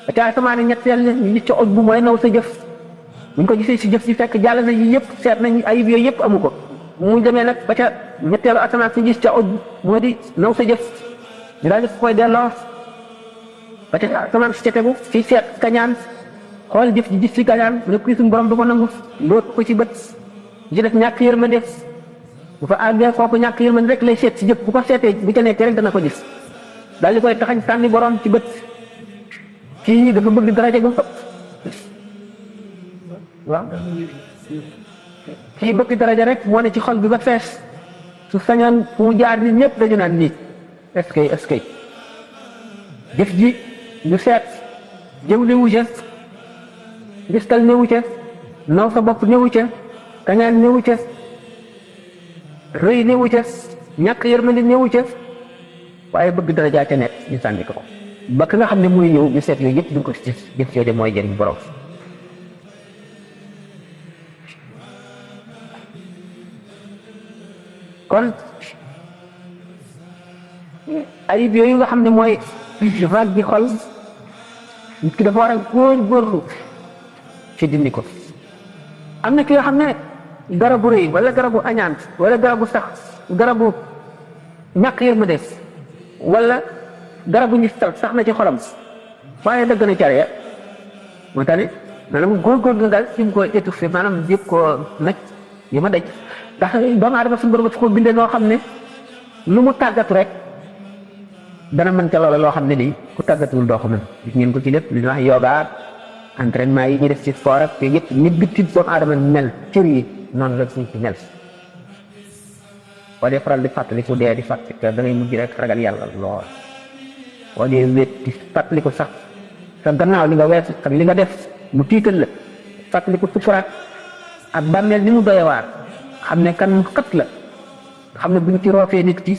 ba ca asamaan ñetteel ñu gis ca oj bu mooy naw sa jëf buñ ko gisee si jëf si fekk jàll na yi yëpp seet nañ ayib yooyu yëpp amu ko mu demee nag ba ca ñetteelu asamaan si gis ca oj moo di naw sa jëf ñu daal di koy delloo ba ca asamaan si ca tegu si seet kañaan xool jëf ji gis si kañaan ne kii suñu borom du ko nangu dóor ko ci bët ji def ñàkk yërmande bu fa àggee kooku ñàkk yërmande rek lay seet si jëf bu ko seetee bu ca nekkee rek dana ko gis daal di koy taxañ sànni borom ci bët kii dafa bëgg daraja gu waaw kii bëgg daraja rek moo ne ci xol bi ba fees su sañoon fu mu jaar ni ñëpp dañu naan nii est-ce que jëf ji ñu seet jëw newu ca gistal newu ca naw sa bopp newu ca kañaan newu ca rëy newu ca ñàkk yërmande newu ca waaye bëgg daraja ca nekk ñu sànni ko ba ka nga xam ne muy ñëw ñu seet yooyu yëpp duñ ko ci jëf yooyu de mooy jëriñ borom kon ayib yooyu nga xam ne mooy vague bi xol nit ki dafa war a góorgóorlu ci dindi ko am na ki nga xam ne garabu rëy wala garabu añaan wala garabu sax garabu ñàkk yërmande wala garabu ñu sax na ci xolam waaye dëgg na care moo tax ne maanaam góorgóorlu daal fi mu ko étouffé maanaam yëpp koo naj yi ma daj ndax doomu aadama suñu borom dafa ko bindee noo xam ne lu mu tàggatu rek dana mën ca loola loo xam ne nii ku tàggatuwul doo ko mën gis ngeen ko ci lépp li ñuy wax yoga entraînement yi ñu def ci sport ak yooyu yëpp nit bi tiit doomu aadama mel cër yi noonu la suñ ci mel boo dee faral di fàttaliku dee di fàttaliku da ngay mujj rek ragal yàlla lool boo dee wét di fàttaliku sax sa gannaaw li nga weesu ak li nga def mu tiital la fàttaliku sukuraat ak bàmmeel ni mu doy waar xam ne kan mu xët la xam ne buñ ci roofee nit ki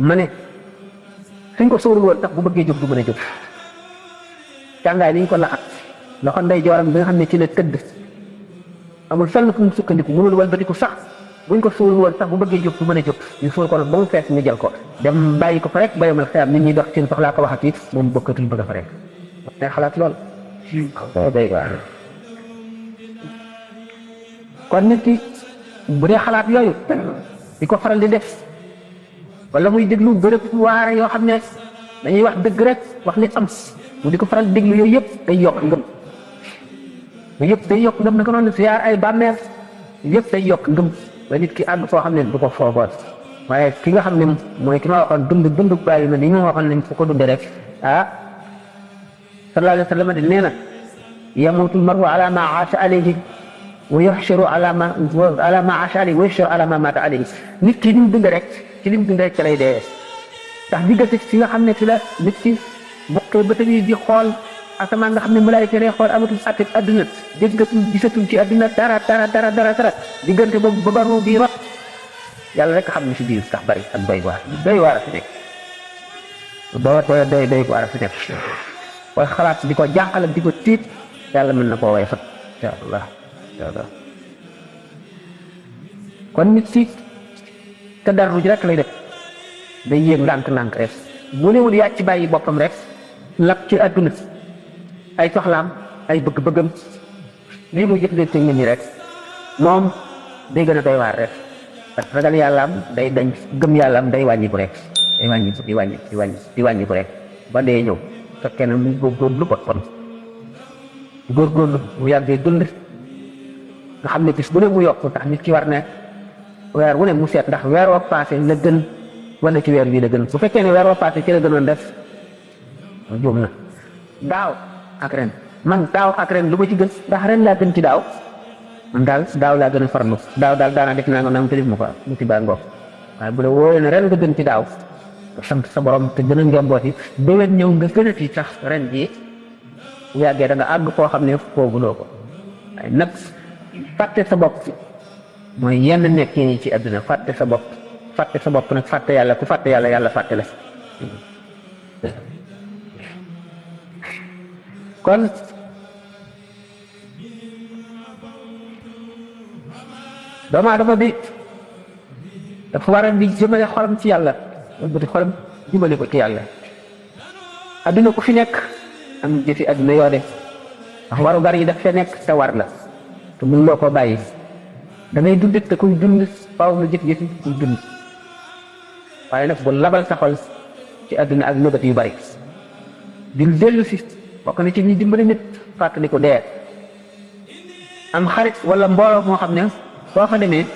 ma ne suñ ko sóorul woon tax bu bëggee jóg du mën a jóg càngaay liñ ko laxat loxo ndey jooram bi nga xam ne ci la tëdd amul fenn fu mu sukkandiku mënul walbatiku sax buñ ko sóorul woon sax bu bëggee jóg du mën a jóg ñu sóor ko nag ba mu fees ñu jël ko dem bàyyi ko fa rek bayomal xeyam nit ñi dox seen soxlaa ko waxati moom bokkatul bëgg a fa rek day xalaat lool day waar kon nit ki bu dee xalaat yooyu di ko faral di def wala muy déglu bërëb waare yoo xam ne dañuy wax dëgg rek wax li am mu di ko faral di déglu yooyu yëpp day yokk ngëm yooyu yëpp day yokk ngëm naka noonu siyaar ay bàmmeel yëpp day yokk ngëm ba nit ki àgg foo xam ne du ko foogoon waaye ki nga xam ne mooy ki ma waxoon dund bàyyi ma ni ma waxoon nañ fu ko dunde rek ah sallallahu alayhi wa sallam de nee na yamutul maru ala ma aasha alayhi wa yuhsharu ala ma aasha alayhi wa yuhsharu ala ma mata alayhi nit ki li mu dund rek ci li mu dund rek ci lay dee ndax diggante fi nga xam ne fi la nit ki bokkee ba tamit di xool asamaan nga xam ne malaayika lay xool amatul àtte adduna déggatul gisatul ci adduna dara diggante boobu ba baru di rot yàlla rek xam ne si biir sax bari ak doy waar a fi nekk doy waar a fi nekk booy xalaat di ko jànqal di ko tiit yàlla mën na koo way fat incha allah kon nit si te darru ji rek lay def day yéeg ndànk-ndànk rek bu newul yaa ci bàyyi boppam rek lap ci àdduna ay soxlaam ay bëgg-bëggam lii muy jëflante nit ñi rek moom day gën a doy waar rek parce que ragal yàllaam day dañ gëm yàllaam day wàññi ko rek day wàññi ko rek ba dee ñëw fekkee ne mu góorgóorlu boppam góorgóorlu mu yàggee dund nga xam ne bis bu ne mu yokk tax nit ki war ne weer wu ne mu seet ndax weer woo passé la gën wala ci weer bii la gën bu fekkee ne weer woo passé ci la gënoon def juum na daaw ak ren man daaw ak ren lu ma ci gën ndax ren laa gën ci daaw man daal daaw laa gën a farlu daaw daal daanaa def naa nga nam te def ma ko mu ci baa ngoog waaye bu la wóoree ne ren nga gën ci daaw sant sa borom te gën a njombooti déwén ñëw nga gën a ci sax ren jii bu yàggee da nga àgg koo xam ne fooguloo ko waaye nag fàtte sa bopp mooy yenn nekk yi ci àdduna fàtte sa bopp nag fàtte yàlla ku fàtte yàlla yàlla fàtte la kon doomu aadama bi dafa war a di jëmale xolam ci yàlla di xolam jëmale ko ci yàlla adduna ku fi nekk am jëfi adduna yoo def ndax waru gar yi daf fe nekk te war la te mun loo ko bàyyi da ngay dund te kuy dund faaw nga jëf-jëfi kuy dund waaye nag bu labal sa xol ci adduna ak nëbët yu bari di dellu si bokk na ci ñi dimbali nit fàttali ko dee am xarit wala mbooloo moo xam ne soo fa demee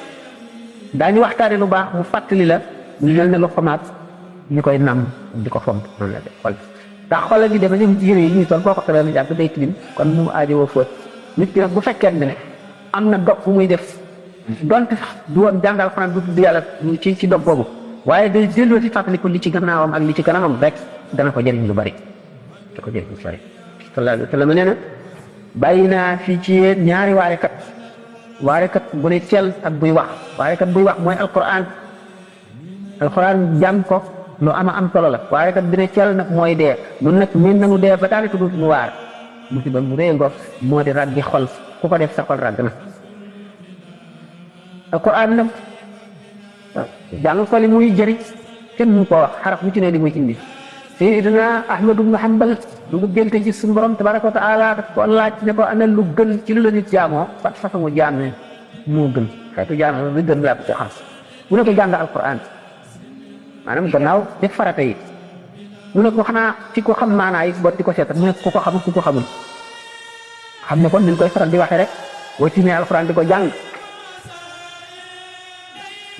daañu waxtaane lu baax mu fàttali la ñu mel ne lu xomaat ñu koy nam di ko fomp noonu la def xol ndax xol gi dama ñëm ci yére yi ñuy sol boo ko xamee ne jàpp day tilim kon mu aajowoo fóot nit ki nag bu fekkee ne am na dog bu muy def donte sax du woon jàngal xanaa du tudd yàlla ci dog boobu waaye day delloo si fàttali ko li ci gannaawam ak li ci kanamam rek dana ko jëriñ lu bari da ko jëriñ lu bari sallallahu alayhi wa sallam nee na bàyyi naa fii ci yéen ñaari waarekat bu ne teel ak buy wax waarekat buy wax mooy alquran jàng ko lu am solo la waarekat bi ne teel nag mooy dee nun nag min nanu dee ba daanaka du nu waar musiba mu rëy ngoog moo di raggi xol ku ko def sa xol ragg na alquran nag jàng ko li muy jëriñ kenn mu ko wax xaraf bu ci ne li muy indi Seydina Ahmad ibn Hanbal lu mu génte ci suñu borom tabaraka wa taala daf ko laaj ne ko ana lu gën ci lu la nit jaamoo bat façon jaam ne moo gën xeetu jaam lu gën laa ko ci xam mu ne ko jàng alquran maanaam gannaaw def farata yi mu ne ko xanaa ci ko xam maanaa yi bot di ko seetal mu ne ku ko xamul ku ko xamul xam ne kon ni ñu koy faral di waxee rek boo tiimee alquran di ko jàng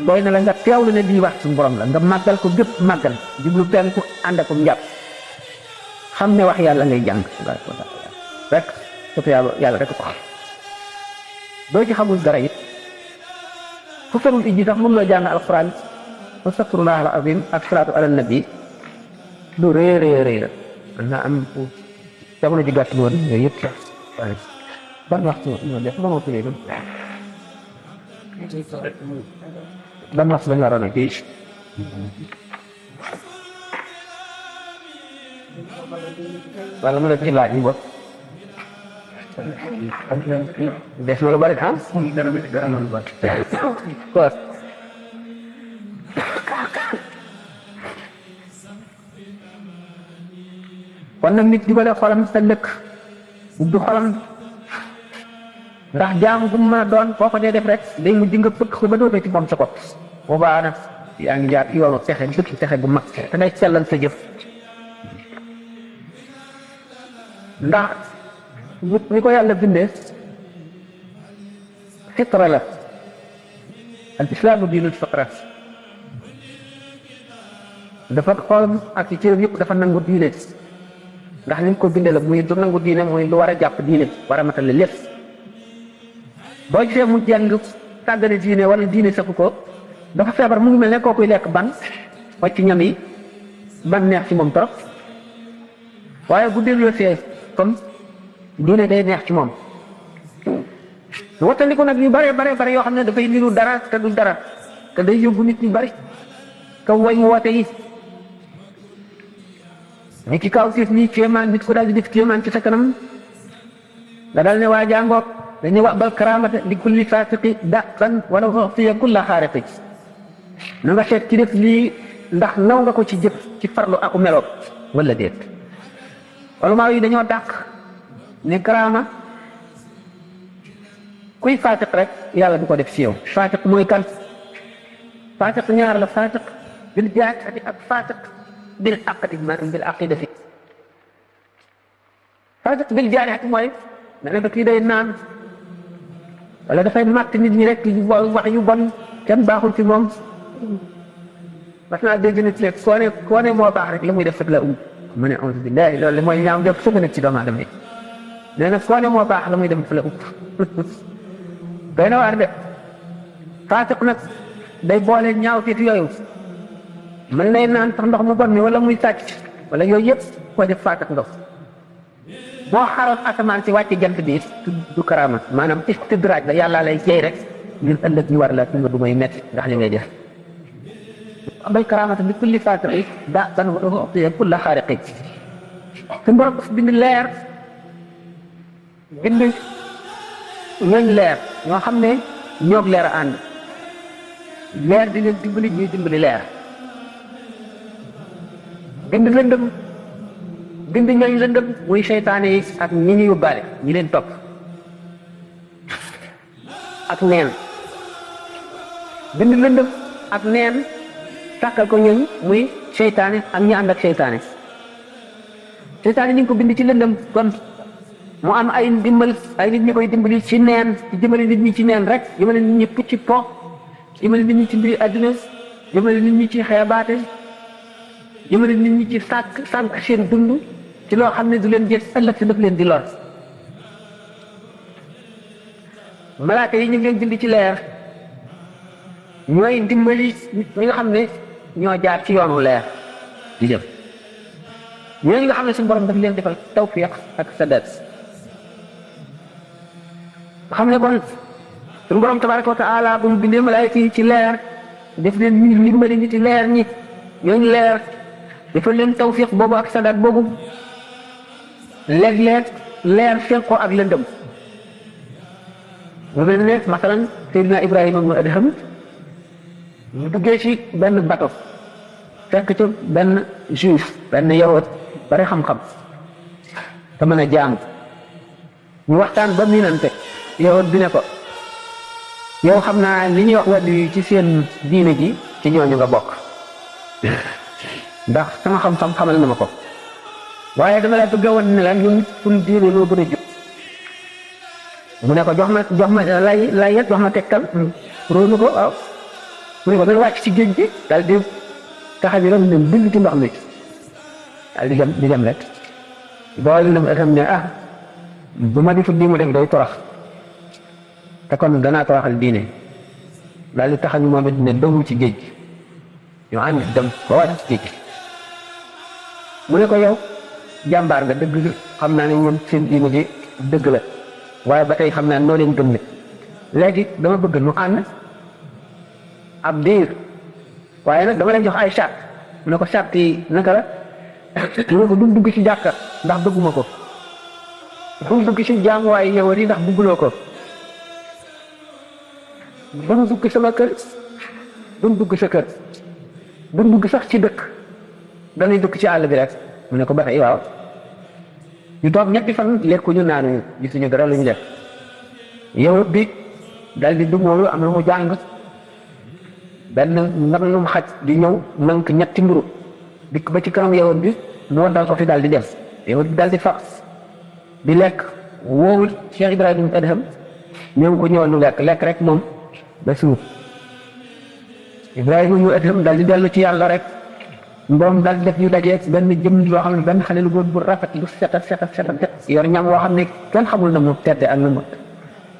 doy na la nga teewlu ne lii wax suñu borom la nga màggal ko gépp màggal jublu penku ànd ak njàpp xam ne wax yàlla ngay jàng rek surtout yàlla rek ko xam doo ci xamul dara it fu ferul ijji sax moom la jàng alquran astaghfirullah al azim ak salaatu ala nabi lu rëy la man naa am jamono ji gàtt woon yooyu yëpp waaye ban waxtu ñoo def ba ma tuddee ban waxtu lañu waroon a kii wala mu ne ci laaj yi bopp des na lu bari ah quoi kon nag nit jubale xolam sa lëkk ubbi xolam ndax jaamu bu mu mën a doon boo ko dee def rek day mujj nga fëkk ko ba dootoo ci moom sa bopp boobaa nag yaa ngi jaar yoonu texe dëkk texe bu mag te ngay sellal sa jëf ndax ni ko yàlla bindee fitra la al islaamu diinul fitra dafa xolam ak ci cëram yëpp dafa nangu diine ndax ni ko bindee la muy du nangu diine muy lu war a jàpp diine war a matale lépp boo gisee mu jàng tàggane diine wala diine safu ko dafa feebar mu ngi mel ne kookuy lekk ban wàcc ñam yi ban neex ci moom trop waaye bu delloo see comme diine day neex ci moom wattandiku nag yu bare yoo xam ne dafay niru dara te du dara te day yóbbu nit ñu bari kaw way mu woote yi ni ki kaw siif nii kéemaan nit ko daal di def kéemaan ci sa kanam nga dal ne waa jàngoog dañuy wax bal karaamata li kulli faasiqi daqan wala u'tiya kulla xaariqi na nga seet ci def lii ndax naw nga ko ci jëf ci farlu aku meloog wala déet ulamaa yi dañoo dàq ne karaama kuy faasiq rek yàlla du ko def ci yow faasiq mooy kan faasiq ñaar la faasiq bil jaahati ak faasiq bil aqdi maanaam bil aqidati faasiq bil jaahati mooy dana ba kii day naan wala dafay màtt nit ñi rek wax yu bon kenn baaxul ci moom parce que dégg nit léegi koo ne moo baax rek la muy def fekk la mu ne auzu billahi loolu mooy ñaaw def sëgg nag ci doomu aadama yi nee na koo ne moo baax la muy def fekk la doy na waar de faasiq nag day boole ñaaw fiit yooyu mën nay naan sax ndox mu bon mi wala muy sàcc wala yooyu yëpp koo def faasiq ndox boo xaroon asamaan si wàcc jant bi du karaama maanaam istidraaj la yàlla lay jey rek ngir ëllëg ñu war la nga du may metti ndax li ngay def bay karaamata bi kulli faasiqi da'ban wa u'tiya kulla xaariqi suñu borom daf bind leer bind ñooñ leer ñoo xam ne ñoog leer a ànd leer di leen dimbali ñuy dimbali leer bind lëndëm bind ñooñ lëndëm muy seytaane yi ak ñi ñu yóbbaale ñi leen topp ak neen bind lëndëm ak neen sàkkal ko ñooñ muy seytaane ak ñi ànd ak seytaane seytaane ñu ngi ko bind ci lëndëm kon mu am ay ndimbal ay nit ñi koy dimbali ci neen ci jëmale nit ñi ci neen rek jëmale nit ñi pucci po jëmale nit ñi ci mbiri àdduna jëmale nit ñi ci xeebaate jëmale nit ñi ci sànq seen dund ci loo xam ne du leen jël ëllëg si daf leen di lor malaaka yi ñu ngi leen bind ci leer ñooy dimbali ñi nga xam ne ñoo jaar ci yoonu leer di jëm ñooñu nga xam ne suñu borom daf leen defal tawfiq ak sadat xam ne kon suñu borom tabaraka wa taala bu mu bindee malaayka yi ci leer def leen ñu dimbali nit ci leer ñi ñooñu leer defal leen tawfiq boobu ak sadat boobu léeg-léeg leer fekk ko ak lëndëm mu mel ne masalan Seydina Ibrahima ibnu Adham ñu duggee ci benn bato fekk ci benn juif benn yawut bari xam-xam te mën a jaamu ñu waxtaan ba miinante yawut bi ne ko yow xam naa li ñuy wax wàllu yi ci seen diine ji ci ñooñu nga bokk ndax sama xam-xam xamal na ma ko waaye dama la bëgg a wan ne la ñun suñu diine loo gën a jóg mu ne ko jox ma lay jox ma tegtal róonu ko waaw mu ne ko dana wàcc ci géej gi daal di taxa bi rek dem bind ci ndox mi daal di dem rek boole na xam ne bu ma di lii mu def day torox te kon danaa toroxal diine daal di taxa ñu moom it ne doomu ci géej gi ñu ànd dem ba wàcc ci géej gi mu ne ko yow jàmbaar nga dëgg xam naa ne ñoom seen diine ji dëgg la waaye ba tey xam naa noo leen gëm ne léegi dama bëgg nu ànd ab diir waaye nag dama leen jox ay charte mu ne ko charte yi naka la mu ne ko du dugg ci jàkka ndax bëgguma ko du dugg ci jaamuwaay yow yi ndax bëgguloo ko du dugg sama kër du dugg sa kër du dugg sax ci dëkk dañuy dugg ci àll bi rek mu ne ko ba tey waaw ñu toog ñetti fan lekkuñu naanuñu gisuñu dara lu ñu def yow bi dal di dugg moom am na mu jàng benn nganum xaj di ñëw nank ñetti mburu dikk ba ci kanam yow bi mu dal ko fi daal di dem yow bi daal di fax di lekk woowul Cheikh Ibrahima Adham ñoom ko ñëwal nu lekk rek moom ba suuf Ibrahima ñu Adham daal di dellu ci yàlla rek mboom daal di def ñu dajee benn jëm loo xam ne benn xale lu góor bu rafet lu set yor ñam woo xam ne kenn xamul na mu tedde ak na mu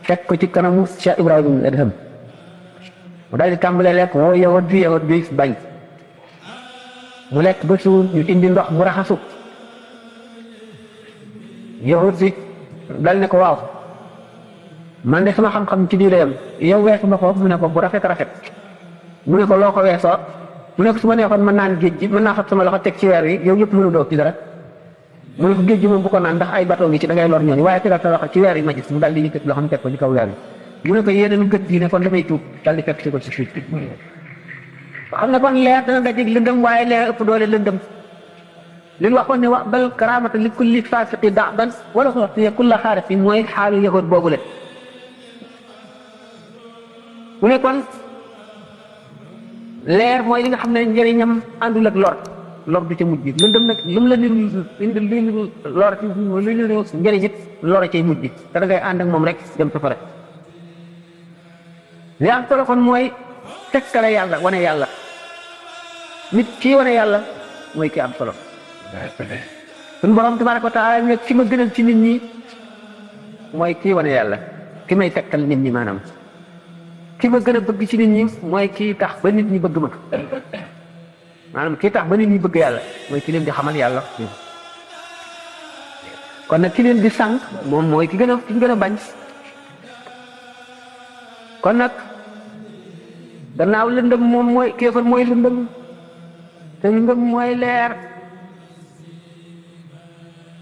fekk ko ci kanamu Cheikh Ibrahima Adham mu daal di tàmbalee lekk woo yawut bi bañ mu lekk ba suur ñu indi ndox mu raxasu yawut bi dal ne ko waaw man de sama xam-xam ci diine yam yow weesu ma ko mu ne ko bu rafet mu ne ko loo ko weesoo mu ne ko su ma neexoon mën naan géej gi mën naa fab sama loxo teg ci weer wi yow yëpp mënu doog ci dara mu ne ko géej gi moom bu ko naan ndax ay bateau ngi ci da ngay lor ñooñu waaye tegal sa loxo ci weer yi ma gis mu daal di yëkkati loxoom teg ko ci kaw weer yi mu ne ko yéeneen gët diine kon damay tuub daal di fekk si ko ci suuf xam ne kon leer dana dajeeg lëndëm waaye leer ëpp doole lëndëm li ñu waxoon ne wax bal karaamata li kulli faasiqi da'ban wala ko wax kulla xaarifin mooy xaalu yëgoot boobu le mu ne kon leer mooy li nga xam ne njëriñam àndul ak lor du ca mujj lëndëm nag lu mu la niru indi li lor ci lu niru njëriñ it lor cay mujj te da ngay ànd ak moom rek dem safara li am solo kon mooy tekkale yàlla wane yàlla nit kii wane yàlla mooy ki am solo suñu borom tabaraka wa taala nag ki ma gënal ci nit ñi mooy kii wane yàlla ki may tekkal nit ñi maanaam ki ma gën a bëgg ci nit ñi mooy kii tax ba nit ñi bëgg ma maanaam kii tax ba nit ñi bëgg yàlla mooy ki leen di xamal yàlla kon nag ki leen di sànq moom mooy ki gën a bañ kon nag gannaaw lëndëm moom mooy kéefar mooy lëndëm te lëndëm mooy leer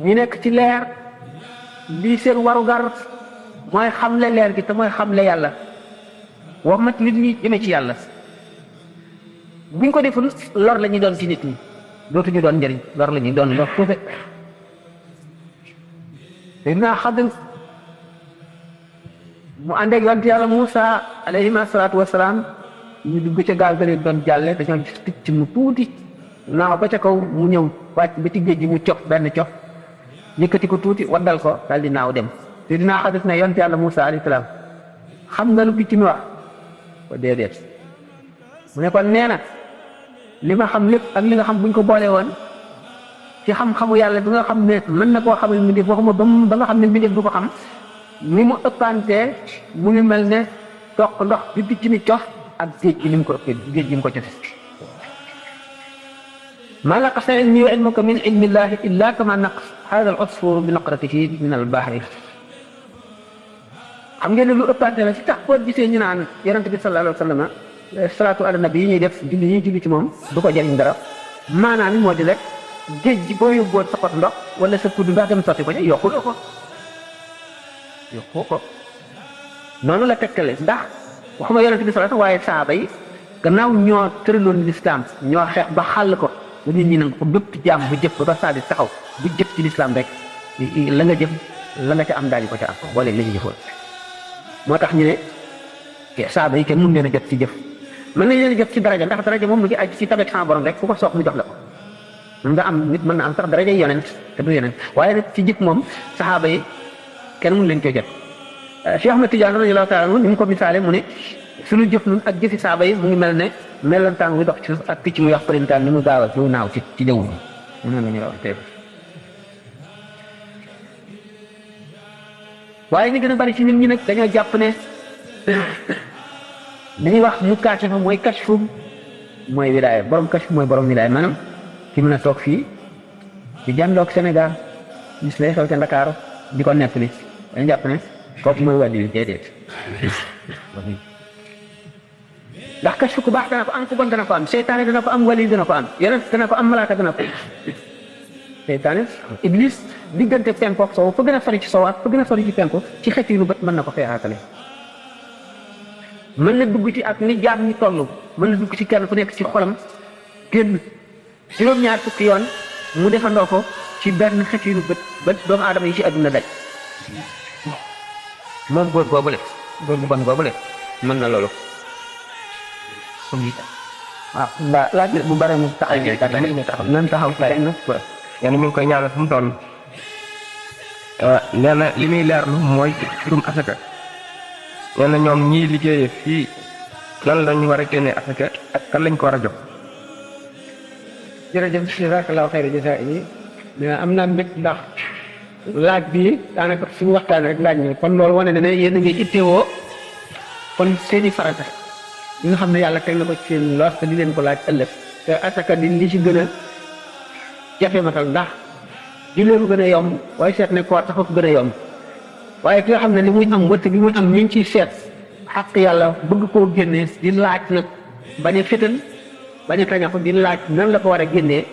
ñi nekk ci leer lii seen warugar mooy xamle leer gi te mooy xamle yàlla wax mat nit ñi jëme ci yàlla buñ ko deful lor la ñuy doon ci nit ñi dootuñu doon njëriñ lor la ñuy doon lor suufe te dinaa xaddal mu ànd ak yonent yàlla Muusa alayhi salaatu wasalaam ñu dugg ca gaal ga leen doon jàlle dañoo gis picc mu tuuti naaw ba ca kaw mu ñëw wàcc ba ci géej gi mu cof benn cof yëkkati ko tuuti waddal ko daal di naaw dem te dinaa xaddal ne yonent yàlla Muusa alayhi salaam xam nga lu picc mi wax ko déedéet mu ne kon nee na li ma xam lépp ak li nga xam buñ ko boole woon ci xam-xamu yàlla bi nga xam ne mën na koo xamal mbindeef waxuma ba nga xam ne mbindeef du ko xam ni mu ëppantee mu ngi mel ne toq ndox bi picc mi cof ak géej gi ni mu ko ëppee géej gi mu ko cofe ma naqasa ilmi wa ilmuka min ilmillahi illa kama naqas hada al usfur bi naqratihi min al bahri xam ngeen ne lu ëppante la si tax boo gisee ñu naan yonent bi sallallahu alayhi wa sallam salaatu ala nabi yi ñuy def julli ñuy julli ci moom du ko jëriñ dara maanaam moo di rek géej gi boo yóbboon sa pot ndox wala sa kudd ndox dem sotti ko ca yokku ko noonu la tegtale ndax waxuma yonent bi sallallahu waaye saaba yi gannaaw ñoo tëraloon lislaam ñoo xeex ba xàll ko ba nit ñi nag ko bépp jaam bu jëf ba saa di taxaw bu jëf ci lislaam rek la nga jëf la nga ca am daañu ko ca am boole la ñu jëfoon moo tax ñu ne saaba yi kenn mun leen a jot ci jëf mën nañ leen a jot ci daraja ndax daraja moom mu ngi aju ci tabek sama borom rek ku ko soog mu jox la ko mën nga am nit mën na am sax daraja yonent te du yonent waaye nag ci jëf moom saxaaba yi kenn mun leen koy jot Cheikh Ahmed Tidiane radiyallahu taala anhu ni mu ko misaale mu ne suñu jëf nun ak jëfi saaba yi mu ngi mel ne melantaan wi dox ci suuf ak picc muy wax përintaan ni mu gaaw a lu naaw ci jaww ji mu ne la ñuy wax tey waaye ñu gën a bari ci nit ñi nag dañoo jàpp ne li ñuy wax mu kaashafa mooy kashfu mooy wilaaya borom kashfu mooy borom wilaaya maanaam ki mën a toog fii di jàndoog Sénégal gis lay xew ca Ndakaaru di ko nettali dañu jàpp ne kooku mooy wàllu déedéet ndax kashfu ku baax dana ko am ku bon dana ko am seytaane dana ko am wali dana ko am yeneen dana ko am malaaka dana ko seytaane iblis diggante penku ak sow fa gën a sori ci sow ak fa gën a sori ci penku ci xet yi lu bët mën na ko feexaatale mën na dugg ci ak ni jaam ñi toll mën na dugg ci kenn fu nekk ci xolam génn juróom-ñaar fukki yoon mu defandoo ko ci benn xet yi lu bët ba doomu aadama yi ci àdduna daj moom góor boobule góor bu bon boobule mën na loolu waaw mbaa laaj bu bare mu taxaw nan taxaw yéen mi ngi koy ñaanal fu mu toll nee na li muy leerlu mooy mbirum asaka nee na ñoom ñii liggéeyee fii lan lañu war a génnee asaka ak kan lañ ko war a jox. jërëjëf jazakallahu xayra jazaa yi am naa mbég ndax laaj bi daanaka suñu waxtaan rek laaj na kon loolu wane na ne yéen a ngi ittewoo kon seeni farata yi nga xam ne yàlla teg na ko ci seen loos te di leen ko laaj ëllëg te asaka di li ci gën a jafe matal ndax jullee ko gën a yomb waaye seet ne koor tax ko gën a yomb waaye ki nga xam ne li muy am wëtt bi muy am ñu ngi ciy seet xaq yàlla bëgg koo génnee di laaj nag bañ a fétal bañ a tañax di laaj nan la ko war a génnee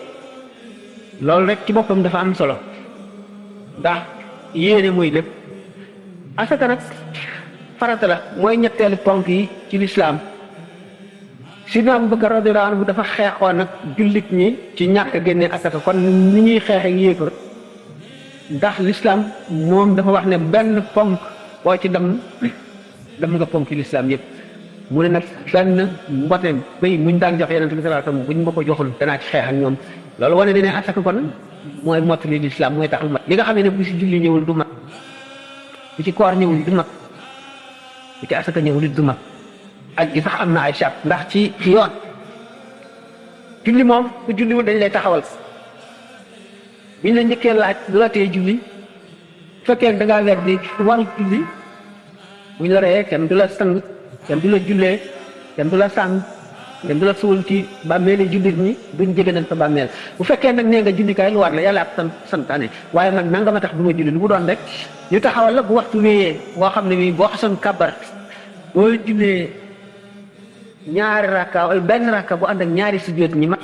loolu rek ci boppam dafa am solo ndax yéene muy lépp. asaka nag farata la mooy ñetteelu ponk yi ci lislaam. Sidna Abubakar radiyallahu anhu dafa xeexoon nag jullit ñi ci ñàkk a génne asaka kon ni ñuy xeex ak yéefar ndax lislaam moom dafa wax ne benn ponk boo ci dem nga ponk ci lislaam yëpp. mu ne nag benn mbote béy muñ daan jox Yonent bi sallallahu alayhi wasallam buñ ma ko joxul danaa ci xeex ak ñoom loolu wane ne asaka kon mooy mottali lislaam mooy tax mat li nga xam ne bu ci julli ñëwul du mat bu ci koor ñëwul du mat bu ci asaka ñëwul it du mat ak gi sax am na ay charte ndax ci yoon julli moom ku julliwul dañ lay taxawal biñ la njëkkee laaj lu la tee julli bu fekkee da ngaa weer di waru julli buñ la reyee kenn du la sang kenn du la jullee kenn du la sàng kenn du la suul ci bàmmeeli jullit ñi duñ jëgënal sa bàmmeel bu fekkee nag nee nga jullikaay lu war la yàlla ak santaane waaye nag nanga ma tax du ma julli lu mu doon rek ñu taxawal la bu waxtu wéyee boo xam ne bii boo xasoon kàbbar boo jullee ñaari rakka wala benn rakka bu ànd ak ñaari sujjóot ñi mat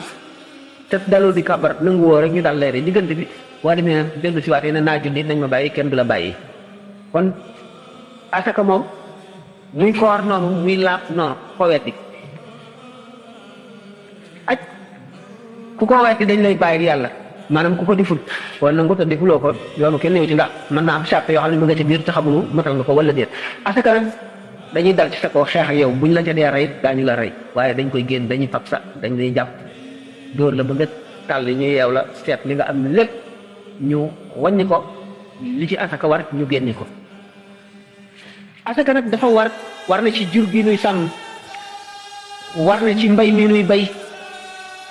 te daloo di kàbbar nangu woo rek ñu dal leere diggante bi boo demee dellu si waatee ne naa julli nañ ma bàyyi kenn du la bàyyi kon asaka moom muy koor noonu muy laab noonu ko wetti aj ku ko wetti dañ lay bàyyi yàlla maanaam ku ko diful wala nangu te difuloo ko yoonu kenn ñëw ci ndax mën naa am charte yoo xam ne mu nga ci biir te xamunu matal nga ko wala déet asaka nag dañuy dal ci sa kaw xeex ak yow buñ la ca dee rey daañu la rey waaye dañ koy génn dañuy fab sa dañ lay jàpp dóor la ba nga tàll ñu yeew la seet li nga am lépp ñu wàññi ko li ci asaka war ñu génne ko asaka nag dafa war na ci jur gi nuy sàmm war na ci mbay mi nuy bay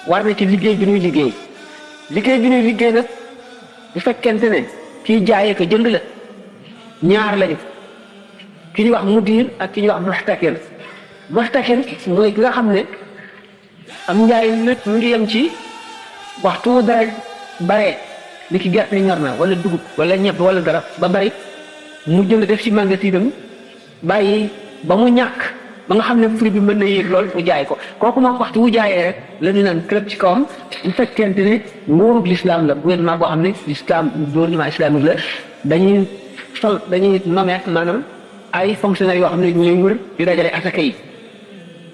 war na ci liggéey bi nuy liggéey nag bu fekkente ne kii jaayee ko jënd la ñaar lañu ki ñuy wax mudir ak ki ñuy wax muxtakir mooy ki nga xam ne am njaay lépp mu ngi yem ci waxtu dara bare li ki gerte ñor na wala dugub wala ñebe wala dara ba bari mu jënd def ci magasinam bàyyi ba mu ñàkk ba nga xam ne prix bi mën na yéeg lool mu jaay ko kooku moom waxtu wu jaayee rek la ñu naan club ci kawam bu fekkente ne nguurug l'islam la gouvernement boo xam ne l'islam gouvernement islamique la dañuy nommer maanaam ay fonctionnaires yoo xam ne ñooy wër di dajale asaka yi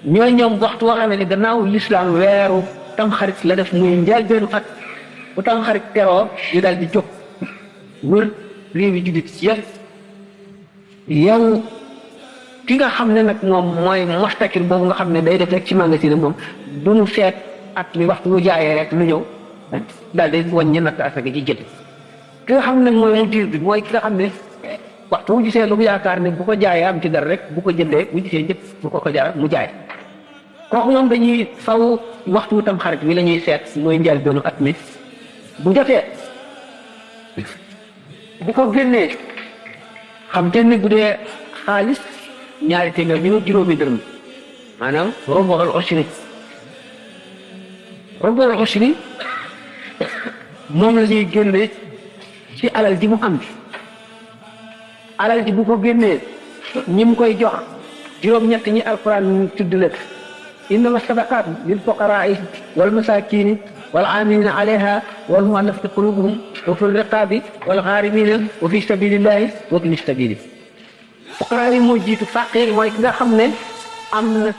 ñooy ñoom waxtu woo xam ne gannaaw l'islam weeru tamxarit la def muy njëlbéenu at bu tamxarit teroo ñu daal di jóg wër réew yi jullit yëpp yow ki nga xam ne nag moom mooy mustakir boobu nga xam ne day def rek ci magasin moom du mu seet at mi waxtu mu jaayee rek lu ñëw daal di wàññi natt asaka ji jël ki nga xam ne mooy mudir bi mooy ki nga xam ne waxtu bu gisee lu mu yaakaar ne bu ko jaayee am ci dara rek bu ko jëndee bu gisee njëkk bu ko jar mu jaay kooku moom dañuy faw waxtu tam xarit bi la ñuy seet mooy njëlbéenu at mi bu jotee bu ko génnee xam te ne bu dee xaalis ñaari téeméer ñu juróomi dërëm maanaam rubu'ul ushri moom la ñuy génne ci alal ji mu am alal ji bu ko génnee ñi mu koy jox juróom-ñett ñi alquran tudd leen innama sadaqaat lil fuqaraa'i wal masaakiini wal aamiliina alayha wal mu'allafati quluubuhum wa fi riqaabi wal ghaarimiina wa fi sabiilillaahi wa ibni sabiili fuqaraa yi moo jiitu faqiir mooy ki nga xam ne am na